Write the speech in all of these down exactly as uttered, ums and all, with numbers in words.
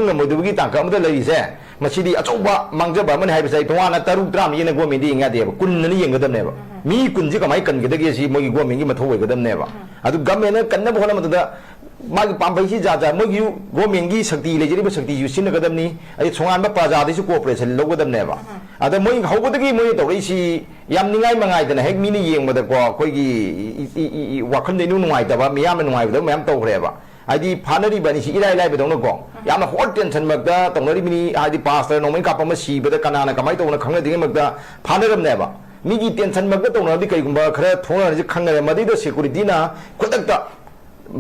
ꯉꯝꯃꯣꯏꯗꯕꯒꯤ ꯇꯥꯡꯀꯛ ꯑꯃꯗ ꯂꯩꯔꯤꯁꯦ, ꯃꯁꯤꯗꯤ ꯑꯆꯧꯕ ꯃꯥꯡꯖꯕ ꯑꯃꯅꯤ ꯍꯥꯏꯕꯁꯦ ꯑꯩ ꯇꯣꯉꯥꯟꯅ ꯇꯔꯨꯛ ꯇꯔꯥ ꯑꯃ ꯌꯦꯟꯅ ꯒꯣꯔꯃꯦꯟꯗ ꯌꯦꯡ ꯌꯥꯗꯦꯕ, ꯀꯨꯟ ꯑꯅꯤ ꯌꯦꯡꯒꯗꯕꯅꯦꯕ꯫ ꯃꯤ ꯀꯨꯟꯁꯤ ꯀꯃꯥꯏꯅ ꯀꯟꯒꯗꯒꯦ ꯁꯤ ꯃꯣꯏꯒꯤ ꯒꯣꯔꯃꯦꯟꯒꯤ ꯃꯊꯧ ꯑꯣꯏꯒꯗꯕꯅꯦꯕ꯫ ꯑꯗꯨ ꯒꯃꯦꯟꯅ ꯀꯟꯅꯕ ꯍꯣꯠꯅꯕꯗꯨꯗ ꯃꯥꯒꯤ ꯄꯥꯝꯕꯩꯁꯤ ꯖꯥꯠ ꯖꯥꯠ, ꯃꯣꯏꯒꯤ ꯒꯣꯔꯃꯦꯟꯒꯤ ꯁꯛꯇꯤ, ꯂꯩꯖꯔꯤꯕ ꯁꯛꯇꯤꯁꯨ ꯁꯤꯖꯤꯟꯅꯒꯗꯕꯅꯤ꯫ ꯑꯩ ꯊꯣꯉꯥꯟꯕ ꯄ꯭ꯔꯖꯥꯗꯩꯁꯨ ꯀꯣꯑꯣꯄꯔꯦꯁꯟ ꯂꯧꯒꯗꯕꯅꯦꯕ꯫ ꯑꯗ ꯃꯣꯏ ꯍꯧꯕꯗꯒꯤ ꯃꯣꯏꯅ ꯇꯧꯔꯛꯏꯁꯤ ꯌꯥꯝ ꯅꯤꯡꯉꯥꯏ ꯃꯉꯥꯏꯗꯅ, ꯍꯦꯛ ꯃꯤꯅ ꯌꯦꯡꯕꯗꯀꯣ ꯑꯩꯈꯣꯏꯒꯤ ꯏ- ꯏ- ꯏ- ꯏ- ꯋꯥꯈꯜꯗ ꯏꯅꯨꯡ ꯅꯨꯡꯉꯥꯏꯇꯕ, ꯃꯤꯌꯥꯝꯅ ꯅꯨꯡꯉꯥꯏꯕꯗꯕ ꯃꯌꯥꯝ ꯇꯧꯈ꯭ꯔꯦꯕ꯫ ꯍꯥꯏꯗꯤ ꯐꯥꯅꯔꯤꯕ ꯑꯅꯤꯁꯤ ꯏꯔꯥꯏ ꯂꯥꯏꯕꯗꯧꯅꯀꯣ, ꯌꯥꯝꯅ ꯍꯣꯠ ꯇꯦꯟꯁꯟꯃꯛꯇ ꯇꯧꯅꯔꯤꯕꯅꯤ꯫ ꯍꯥꯏꯗꯤ ꯄꯥꯁꯇꯔ ꯅꯣꯡꯃꯩ ꯀꯥꯞꯄ ꯑꯃ ꯁꯤꯕꯗ ꯀꯅꯥꯅ ꯀꯃꯥꯏꯅ ꯇꯧꯕꯅꯣ ꯈꯪꯅꯗ꯭ꯔꯤꯉꯩꯃꯛꯇ ꯐꯥꯅꯔꯝꯅꯦꯕ꯫ ꯃꯤꯒꯤ ꯇꯦꯟꯁꯟꯃꯛꯇ ꯇꯧꯅꯔꯗꯤ ꯀꯩꯒꯨꯝꯕ ꯈꯔ ꯊꯣꯛꯅꯔꯁꯤ ꯈꯪꯅꯔꯦ, ꯃꯗꯩꯗ ꯁꯦꯀꯨꯔꯤꯇꯤꯅ ꯈꯨꯗꯛꯇ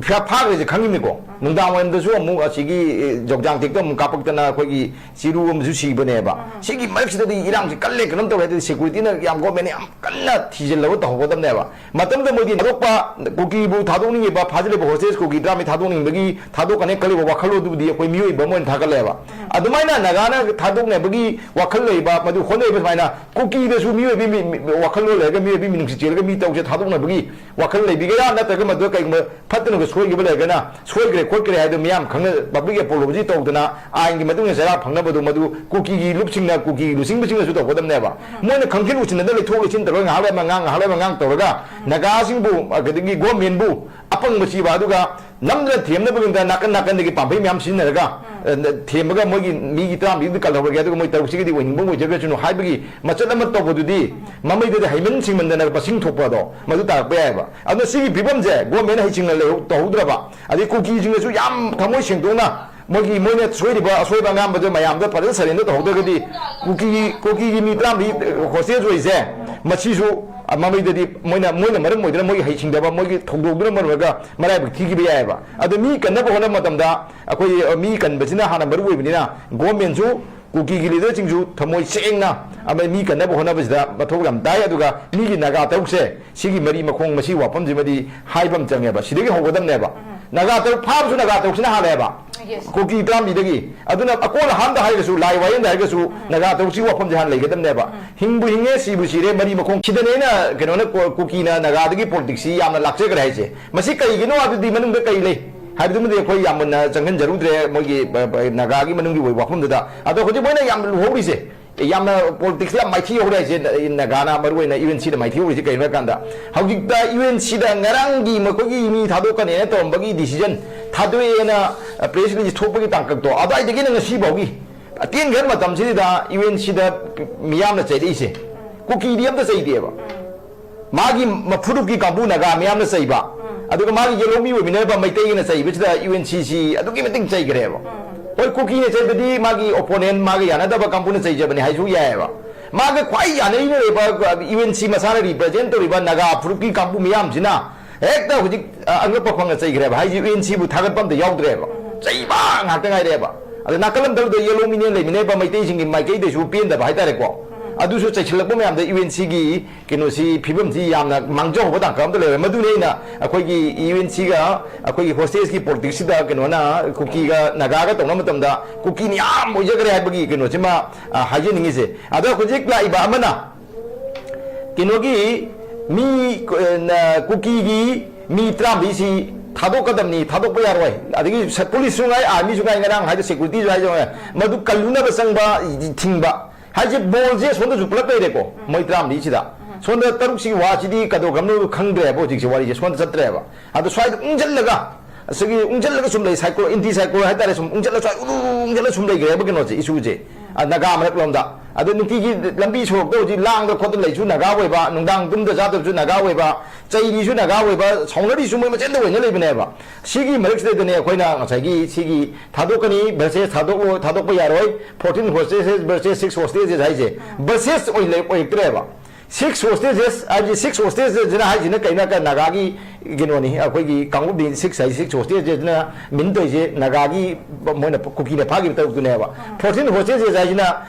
ꯐꯥ- ꯐꯥꯈ꯭ꯔꯤꯁꯦ ꯈꯪꯉꯤꯅꯤꯀꯣ꯫ ꯅꯨꯡꯗꯥꯡ ꯋꯥꯏꯔꯝꯗꯁꯨ ꯑꯃꯨꯛ ꯑꯁꯤꯒꯤ, ꯑꯦ, ꯖꯧꯖꯥꯡ ꯇꯦꯛꯇ ꯑꯃꯨꯛ ꯀꯥꯞꯄꯛꯇꯅ ꯑꯩꯈꯣꯏꯒꯤ ꯆꯤꯔꯨ ꯑꯃꯁꯨ ꯁꯤꯕꯅꯦꯕ꯫ ꯁꯤꯒꯤ ꯃꯔꯛꯁꯤꯗꯗꯤ ꯏꯔꯥꯡꯁꯤ ꯀꯜꯂꯦ, ꯀꯩꯅꯣꯝ ꯇꯧꯔꯦ ꯍꯥꯏꯗꯤ ꯁꯦꯀꯨꯔꯤꯇꯤꯅ ꯌꯥꯝ ꯒꯣꯔꯃꯦꯟꯅ ꯌꯥꯝ ꯀꯟꯅ ꯊꯤꯖꯤꯜꯂꯒ ꯇꯧꯍꯧꯒꯗꯕꯅꯦꯕ꯫ ꯃꯇꯝꯗ ꯃꯣꯏꯗꯤ ꯊꯥꯗꯣꯛꯄ, ꯀꯨꯀꯤꯕꯨ ꯊꯥꯗꯣꯛꯅꯤꯡꯉꯤꯕ, ꯐꯥꯖꯤꯜꯂꯤꯕ ꯍꯣꯁꯇꯦꯖ ꯀꯨꯀꯤ ꯇꯔꯥꯃꯔꯤ ꯊꯥꯗꯣꯛꯅꯤꯡꯕꯒꯤ ꯊꯥꯗꯣꯛꯀꯅꯤ ꯈꯜꯂꯤꯕ ꯋꯥꯈꯜꯂꯣꯟꯗꯨꯕꯨꯗꯤ ꯑꯩꯈꯣꯏ ꯃꯤꯑꯣꯏꯕ ꯑꯃ ꯑꯣꯏꯅ ꯊꯥꯒꯠꯂꯦꯕ꯫ ꯑꯗꯨꯃꯥꯏꯅ ꯅꯥꯒꯥꯅ ꯊꯥꯗꯣꯛꯅꯕꯒꯤ ꯋꯥꯈꯜ ꯂꯩꯕ, ꯃꯗꯨ ꯍꯣꯠꯅꯔꯤꯕ ꯁꯨꯃꯥꯏꯅ ꯀꯨꯀꯤꯗꯁꯨ ꯃꯤꯑꯣꯏꯕꯒꯤ ꯃꯤ- ꯃꯤ- ꯋꯥꯈꯜꯂꯣꯟ ꯂꯩꯔꯒ, ꯃꯤꯑꯣꯏꯕꯒꯤ ꯃꯤꯅꯨꯡꯁꯤ ꯆꯦꯜꯂꯒ ꯃꯤ ꯇꯧꯁꯦ ꯊꯥꯗꯣꯛꯅꯕꯒꯤ ꯋꯥꯈꯜ ꯂꯩꯕꯤꯒꯦꯔꯥ, ꯅꯠꯇ꯭ꯔꯒ ꯃꯗꯨ ꯀꯩꯒꯨꯝꯕ ꯐꯠꯇꯅꯒ ꯁꯣꯏꯈꯤꯕ ꯂꯩꯔꯒꯅ, ꯁꯣꯏꯈ꯭ꯔꯦ ꯈꯣꯠꯈ꯭ꯔꯦ ꯍꯥꯏꯗꯣ ꯃꯤꯌꯥꯝ ꯈꯪꯅ ꯄꯕ꯭ꯂꯤꯛ ꯑꯦꯄꯣꯂꯣꯖꯤ ꯇꯧꯗꯅ ꯑꯥꯏꯟꯒꯤ ꯃꯇꯨꯡ ꯏꯟꯅ ꯆꯩꯔꯥꯛ ꯐꯪꯅꯕꯗꯣ, ꯃꯗꯨ ꯀꯨꯀꯤꯒꯤ ꯂꯨꯞꯁꯤꯡꯅ, ꯀꯨꯀꯤꯒꯤ ꯂꯨꯆꯤꯡꯕꯁꯤꯡꯅꯁꯨ ꯇꯧꯒꯗꯕꯅꯦꯕ꯫ ꯃꯣꯏꯅ ꯈꯪꯖꯤꯟ ꯎꯁꯤꯟꯅꯗꯅ ꯂꯩꯊꯣꯛ ꯂꯩꯁꯤꯟ ꯇꯧꯔꯒ ꯉꯥꯏꯍꯥꯛ ꯂꯩ ꯑꯃ ꯉꯥꯡ, ꯉꯥꯏꯍꯥꯛ ꯂꯩ ꯑꯃ ꯉꯥꯡ ꯇꯧꯔꯒ ꯅꯥꯒꯥꯁꯤꯡꯕꯨ, ꯑꯗꯒꯤ ꯒꯣꯔꯃꯦꯟꯕꯨ ꯑꯄꯪꯕ ꯁꯤꯕ, ꯑꯗꯨꯒ ꯅꯝꯗꯅ ꯊꯦꯝꯅꯕꯒꯤꯗꯃꯛꯇ ꯅꯥꯀꯟ ꯅꯥꯀꯟꯗꯒꯤ ꯄꯥꯝꯕꯩ ꯃꯌꯥꯝ ꯁꯤꯖꯤꯟꯅꯔꯒ, ꯑ, ꯊꯦꯝꯃꯒ ꯃꯣꯏꯒꯤ ꯃꯤꯒꯤ ꯇꯔꯥꯃꯔꯤꯗꯨ ꯀꯜꯍꯧꯔꯒꯦ, ꯑꯗꯨꯒ ꯃꯣꯏ ꯇꯔꯨꯛꯁꯤꯒꯤꯗꯤ ꯑꯣꯏꯅꯤꯡꯕ ꯑꯣꯏꯖꯈ꯭ꯔꯁꯅꯨ ꯍꯥꯏꯕꯒꯤ ꯃꯆꯠ ꯑꯃ ꯇꯧꯕꯗꯨꯗꯤ ꯃꯃꯩꯗꯨꯗ ꯍꯩꯃꯟ ꯁꯤꯡꯃꯟꯗꯅ ꯃꯁꯤꯡ ꯊꯣꯛꯄ ꯑꯗꯣ ꯃꯗꯨ ꯇꯥꯔꯛꯄ ꯌꯥꯏꯑꯕ꯫ ꯑꯗꯨꯅ ꯁꯤꯒꯤ ꯐꯤꯕꯝꯁꯦ ꯒꯣꯔꯃꯦꯟ ꯍꯩꯁꯤꯡꯅ ꯂꯩꯍꯧ-, ꯇꯧꯍꯧꯗ꯭ꯔꯕ, ꯑꯗꯩ ꯀꯨꯀꯤꯁꯤꯡꯅꯁꯨ ꯌꯥꯝ ꯊꯃꯣꯏ ꯁꯦꯡꯗꯣꯛꯅ ꯃꯣꯏꯒꯤ, ꯃꯣꯏꯅ ꯁꯣꯏꯔꯤꯕ ꯑꯁꯣꯏꯕ ꯑꯉꯥꯝꯕꯗꯣ ꯃꯌꯥꯝꯗ ꯐꯖꯅ ꯁꯔꯦꯟꯗꯔ ꯇꯧꯍꯧꯗ꯭ꯔꯒꯗꯤ ꯀꯨꯀꯤ, ꯀꯨꯀꯤꯒꯤ ꯃꯤ ꯇꯔꯥꯃꯔꯤ ꯍꯣꯁꯇꯦꯖ ꯑꯣꯏꯔꯤꯁꯦ, ꯃꯁꯤꯁꯨ ꯃꯃꯩꯗꯗꯤ ꯃꯣꯏꯅ, ꯃꯣꯏꯅ ꯃꯔꯝ ꯑꯣꯏꯗꯅ ꯃꯣꯏꯒꯤ ꯍꯩꯁꯤꯡꯗꯕ, ꯃꯣꯏꯒꯤ ꯊꯧꯗꯣꯛꯇꯨꯅ ꯃꯔꯝ ꯑꯣꯏꯔꯒ ꯃꯔꯥꯏꯕꯛ ꯊꯤꯈꯤꯕ ꯌꯥꯏꯑꯕ꯫ ꯑꯗꯣ ꯃꯤ ꯀꯟꯅꯕ ꯍꯣꯠꯅꯕ ꯃꯇꯝꯗ ꯑꯩꯈꯣꯏ, ꯑ, ꯃꯤ ꯀꯟꯕꯁꯤꯅ ꯍꯥꯟꯅ ꯃꯔꯨ ꯑꯣꯏꯕꯅꯤꯅ ꯒꯣꯔꯃꯦꯟꯁꯨ ꯀꯨꯀꯤꯒꯤ ꯂꯤꯗꯔꯁꯤꯡꯁꯨ ꯊꯃꯣꯏ ꯁꯦꯡꯅ ꯑꯃ ꯃꯤ ꯀꯟꯅꯕ ꯍꯣꯠꯅꯕꯁꯤꯗ ꯃꯊꯧ ꯌꯥꯝ ꯇꯥꯏ꯫ ꯑꯗꯨꯒ ꯃꯤꯒꯤ ꯅꯥꯒꯥ ꯇꯔꯨꯛꯁꯦ, ꯁꯤꯒꯤ ꯃꯔꯤ ꯃꯈꯣꯡ, ꯃꯁꯤ ꯋꯥꯐꯝꯁꯤꯃꯗꯤ ꯍꯥꯏꯕ ꯑꯃ ꯆꯪꯉꯦꯕ, ꯁꯤꯗꯒꯤ ꯍꯧꯒꯗꯕꯅꯦꯕ꯫ ꯅꯥꯒꯥ ꯇꯔꯨꯛ ꯐꯥꯕꯁꯨ ꯅꯥꯒꯥ ꯇꯔꯨꯛꯁꯤꯅ ꯍꯥꯜꯂꯦꯕ꯫ Yes. ꯀꯨꯀꯤ ꯇꯔꯥꯃꯔꯤꯗꯒꯤ꯫ ꯑꯗꯨꯅ ꯑꯀꯣꯟ ꯑꯍꯥꯟꯕ ꯍꯥꯏꯔꯒꯁꯨ, ꯂꯥꯏ ꯋꯥꯌꯦꯜꯗ ꯍꯥꯏꯔꯒꯁꯨ, ꯅꯥꯒꯥ ꯇꯔꯨꯛꯁꯤ ꯋꯥꯐꯝꯁꯦ ꯍꯥꯟꯅ ꯂꯩꯒꯗꯕꯅꯦꯕ꯫ ꯍꯤꯡꯕꯨ ꯍꯤꯡꯉꯦ, ꯁꯤꯕꯨ ꯁꯤꯔꯦ, ꯃꯔꯤ ꯃꯈꯣꯡ꯫ ꯁꯤꯗꯅꯦ ꯑꯩꯅ ꯀꯩꯅꯣꯅ ꯀꯣ-, ꯀꯨꯀꯤꯅ ꯅꯥꯒꯥꯗꯒꯤ ꯄꯣꯂꯤꯇꯤꯛꯁꯁꯤ ꯌꯥꯝꯅ ꯂꯥꯛꯆꯈ꯭ꯔꯦ ꯍꯥꯏꯁꯦ꯫ ꯃꯁꯤ ꯀꯔꯤꯒꯤꯅꯣ ꯍꯥꯏꯕꯗꯤ ꯃꯅꯨꯡꯗ ꯀꯔꯤ ꯂꯩ? ꯍꯥꯏꯕꯗꯨꯃꯗꯤ ꯑꯩꯈꯣꯏ ꯌꯥꯝ ꯃꯨꯟꯅ ꯆꯪꯁꯤꯟꯖꯔꯨꯗ꯭ꯔꯦ, ꯃꯣꯏꯒꯤ, ꯑ, ꯑ, ꯅꯥꯒꯥꯒꯤ ꯃꯅꯨꯡꯒꯤ ꯑꯣꯏꯕ ꯋꯥꯐꯝꯗꯨꯗ꯫ ꯑꯗꯣ ꯍꯧꯖꯤꯛ ꯃꯣꯏꯅ ꯌꯥꯝꯅ ꯂꯨꯍꯧꯔꯤꯁꯦ, ꯌꯥꯝꯅ politics ꯇ ꯌꯥꯝ ꯃꯥꯏꯊꯤ ꯍꯧꯔꯦ ꯍꯥꯏꯁꯦ, ꯅ-, ꯅꯥꯒꯥꯅ ꯃꯔꯨ ꯑꯣꯏꯅ U N C ꯗ ꯃꯥꯏꯊꯤ ꯍꯧꯔꯤꯁꯦ ꯀꯩꯅꯣ ꯍꯥꯏ ꯀꯥꯟꯗ, ꯍꯧꯖꯤꯛꯇ U N C ꯗ ꯉꯔꯥꯡꯒꯤ ꯃꯈꯣꯏꯒꯤ ꯃꯤ ꯊꯥꯗꯣꯛꯀꯅꯦꯅ ꯇꯧꯔꯝꯕꯒꯤ decision, ꯊꯥꯗꯣꯛꯑꯦꯅ, ꯑ, press release ꯊꯣꯛꯄꯒꯤ ꯇꯥꯡꯀꯛꯇꯣ, ꯑꯗꯨꯋꯥꯏꯗꯒꯤꯅ ꯉꯁꯤ ꯐꯥꯎꯒꯤ ꯑꯇꯦꯟꯈꯔ ꯃꯇꯝꯁꯤꯗ U N C ꯗ ꯃꯤꯌꯥꯝꯅ ꯆꯩꯔꯛꯏꯁꯦ, ꯀꯨꯀꯤꯗꯤ ꯑꯝꯇ ꯆꯩꯗꯦꯕ꯫ ꯃꯥꯒꯤ ꯃꯐꯨꯔꯨꯞꯀꯤ ꯀꯥꯡꯕꯨ ꯅꯥꯒꯥ ꯃꯤꯌꯥꯝꯅ ꯆꯩꯕ, ꯑꯗꯨꯒ ꯃꯥꯒꯤ ꯌꯦꯜꯍꯧꯃꯤ ꯑꯣꯏꯃꯤꯟꯅꯔꯤꯕ ꯃꯩꯇꯩꯒꯤꯅ ꯆꯩꯕꯁꯤꯗ U N C ꯁꯤ ꯑꯗꯨꯛꯀꯤ ꯃꯇꯤꯛ ꯆꯩꯈ꯭ꯔꯦꯕ꯫ ꯍꯣꯏ, ꯀꯨꯀꯤꯅ ꯆꯩꯕꯗꯤ ꯃꯥꯒꯤ opponent, ꯃꯥꯒ ꯌꯥꯅꯗꯕ ꯀꯥꯡꯕꯨꯅ ꯆꯩꯖꯕꯅꯤ ꯍꯥꯏꯁꯨ ꯌꯥꯏꯑꯕ꯫ ꯃꯥꯒ ꯈ꯭ꯋꯥꯏ ꯌꯥꯅꯔꯤꯕ U N C ꯃꯁꯥꯅ represent ꯇꯧꯔꯤꯕ ꯅꯥꯒꯥ ꯐꯨꯔꯨꯞꯀꯤ ꯀꯥꯡꯕꯨ ꯃꯤꯌꯥꯝꯁꯤꯅ ꯍꯦꯛꯇ ꯍꯧꯖꯤꯛ, ꯑ, ꯑꯉꯛꯄ ꯐꯪꯅ ꯆꯩꯈ꯭ꯔꯦꯕ ꯍꯥꯏꯁꯦ꯫ U N C ꯕꯨ ꯊꯥꯒꯠꯄ ꯑꯝꯇ ꯌꯥꯎꯗ꯭ꯔꯦꯕ, ꯆꯩꯕ ꯉꯥꯛꯇ ꯉꯥꯏꯔꯦꯕ꯫ ꯑꯗ ꯅꯥꯀꯜ ꯑꯃꯗ ꯌꯦꯜꯍꯧꯃꯤꯅꯦꯅ ꯂꯩꯃꯤꯟꯅꯔꯤꯕ ꯃꯩꯇꯩꯁꯤꯡꯁꯤꯕꯨ ꯄꯦꯟꯗꯕ ꯍꯥꯏꯇꯥꯔꯦꯀꯣ, ꯑꯗꯨꯁꯨ ꯆꯩꯁꯤꯜꯂꯛꯄ ꯃꯌꯥꯝꯗ U N C ꯒꯤ ꯀꯩꯅꯣꯁꯤ, ꯐꯤꯕꯝꯁꯤ ꯌꯥꯝꯅ ꯃꯥꯡꯖꯍꯧꯕ ꯇꯥꯡꯀꯛ ꯑꯃꯗ ꯂꯩꯔꯦ꯫ ꯃꯗꯨꯅꯤ ꯑꯩꯅ ꯑꯩꯈꯣꯏꯒꯤ U N C ꯒ ꯑꯩꯈꯣꯏꯒꯤ hostage ꯀꯤ politics ꯁꯤꯗ ꯀꯩꯅꯣꯅ ꯀꯨꯀꯤꯒ ꯅꯥꯒꯥꯒ ꯇꯧꯅꯕ ꯃꯇꯝꯗ ꯀꯨꯀꯤꯅ ꯌꯥꯝ ꯑꯣꯏꯖꯈ꯭ꯔꯦ ꯍꯥꯏꯕꯒꯤ ꯀꯩꯅꯣꯁꯤꯃ, ꯑ, ꯍꯥꯏꯖꯅꯤꯡꯉꯤꯁꯦ꯫ ꯑꯗꯣ ꯍꯧꯖꯤꯛ ꯂꯥꯛꯏꯕ ꯑꯃꯅ ꯀꯩꯅꯣꯒꯤ ꯃꯤ, ꯑ, ꯀꯨꯀꯤꯒꯤ ꯃꯤ ꯇꯔꯥꯃꯔꯤꯁꯤ ꯊꯥꯗꯣꯛꯀꯗꯕꯅꯤ, ꯊꯥꯗꯣꯛꯄ ꯌꯥꯔꯣꯏ, ꯑꯗꯒꯤ ꯁ-, police ꯁꯨ ꯉꯥꯏ, army ꯁꯨ ꯉꯥꯏ, ꯉꯔꯥꯡ ꯍꯥꯏꯗꯣ security ꯁꯨ ꯍꯥꯏꯗꯣ ꯉꯥꯏ, ꯃꯗꯨ ꯀꯜꯂꯨꯅꯕ ꯆꯪꯕ, ꯊꯤꯡꯕ ꯍꯥꯏꯁꯦ꯫ ꯕꯣꯜꯁꯦ ꯁꯣꯝꯗꯁꯨ ꯄꯨꯂꯞ ꯂꯩꯔꯦꯀꯣ, ꯃꯣꯏ ꯇꯔꯥꯃꯔꯤꯁꯤꯗ꯫ ꯁꯣꯝꯗ ꯇꯔꯨꯛꯁꯤꯒꯤ ꯋꯥꯁꯤꯗꯤ ꯀꯩꯗꯧꯈ꯭ꯔꯕꯅꯣ ꯈꯪꯗ꯭ꯔꯦꯕ ꯍꯧꯖꯤꯛꯁꯦ, ꯋꯥꯔꯤꯁꯦ ꯁꯣꯝꯗ ꯆꯠꯇ꯭ꯔꯦꯕ꯫ ꯑꯗꯣ ꯁ꯭ꯋꯥꯏꯗ ꯎꯪꯁꯤꯜꯂꯒ, ꯑꯁꯤꯒꯤ ꯎꯪꯁꯤꯜꯂꯒ ꯁꯨꯝ ꯂꯩ, psycho, anti psycho ꯍꯥꯏꯇꯥꯔꯦ, ꯁꯨꯝ ꯎꯪꯁꯤꯜꯂ ꯁ꯭ꯋꯥꯏ ꯎꯔꯨ ꯎꯔꯨ ꯎꯪꯁꯤꯜꯂ ꯁꯨꯝ ꯂꯩꯈ꯭ꯔꯦꯕ ꯀꯩꯅꯣꯁꯦ, issue ꯁꯦ꯫ ꯑ, ꯅꯥꯒꯥ ꯃꯔꯛꯂꯣꯝꯗ꯫ ꯑꯗꯣ ꯅꯨꯡꯇꯤꯒꯤ ꯂꯝꯕꯤ ꯁꯣꯔꯣꯛꯇ ꯍꯧꯖꯤꯛ ꯂꯥꯡꯗ ꯈꯣꯠꯇꯅ ꯂꯩꯁꯨ ꯅꯥꯒꯥ ꯑꯣꯏꯕ, ꯅꯨꯡꯗꯥꯡ ꯇꯨꯝꯗ ꯆꯥꯗꯕꯁꯨ ꯅꯥꯒꯥ ꯑꯣꯏꯕ, ꯆꯩꯔꯤꯁꯨ ꯅꯥꯒꯥ ꯑꯣꯏꯕ, ꯁꯥꯎꯅꯔꯤꯁꯨ ꯃꯣꯏ ꯃꯁꯦꯟꯗ ꯑꯣꯏꯅ ꯂꯩꯕꯅꯦꯕ꯫ ꯁꯤꯒꯤ ꯃꯔꯛꯁꯤꯗꯩꯗꯅꯦ ꯑꯩꯈꯣꯏꯅ ꯉꯁꯥꯏꯒꯤ ꯁꯤꯒꯤ ꯊꯥꯗꯣꯛꯀꯅꯤ, versus ꯊꯥꯗꯣꯛꯂꯣꯏ, ꯊꯥꯗꯣꯛꯄ ꯌꯥꯔꯣꯏ, fourteen hostages versus six hostages ꯍꯥꯏꯁꯦ꯫ Versus ꯑꯣꯏ-, ꯑꯣꯏꯔꯛꯇ꯭ꯔꯦꯕ꯫ Six hostages ꯍꯥꯏꯕꯁꯤ, six hostages ꯁꯤꯅ ꯍꯥꯏꯁꯤꯅ ꯀꯩꯅꯣ ꯍꯥꯏ ꯀꯥꯟꯗ ꯅꯥꯒꯥꯒꯤ ꯀꯩꯅꯣꯅꯤ, ꯑꯩꯈꯣꯏꯒꯤ ꯀꯥꯡꯂꯨꯞꯅꯤ꯫ Six ꯍꯥꯏꯁꯤ, six hostages ꯁꯤꯅ mean ꯇꯧꯔꯤꯁꯦ ꯅꯥꯒꯥꯒꯤ, ꯃꯣꯏꯅ ꯀꯨꯀꯤꯅ ꯐꯥꯈꯤꯕ ꯇꯔꯨꯛꯇꯨꯅꯦꯕ꯫ Fourteen hostages ꯍꯥꯏꯁꯤꯅ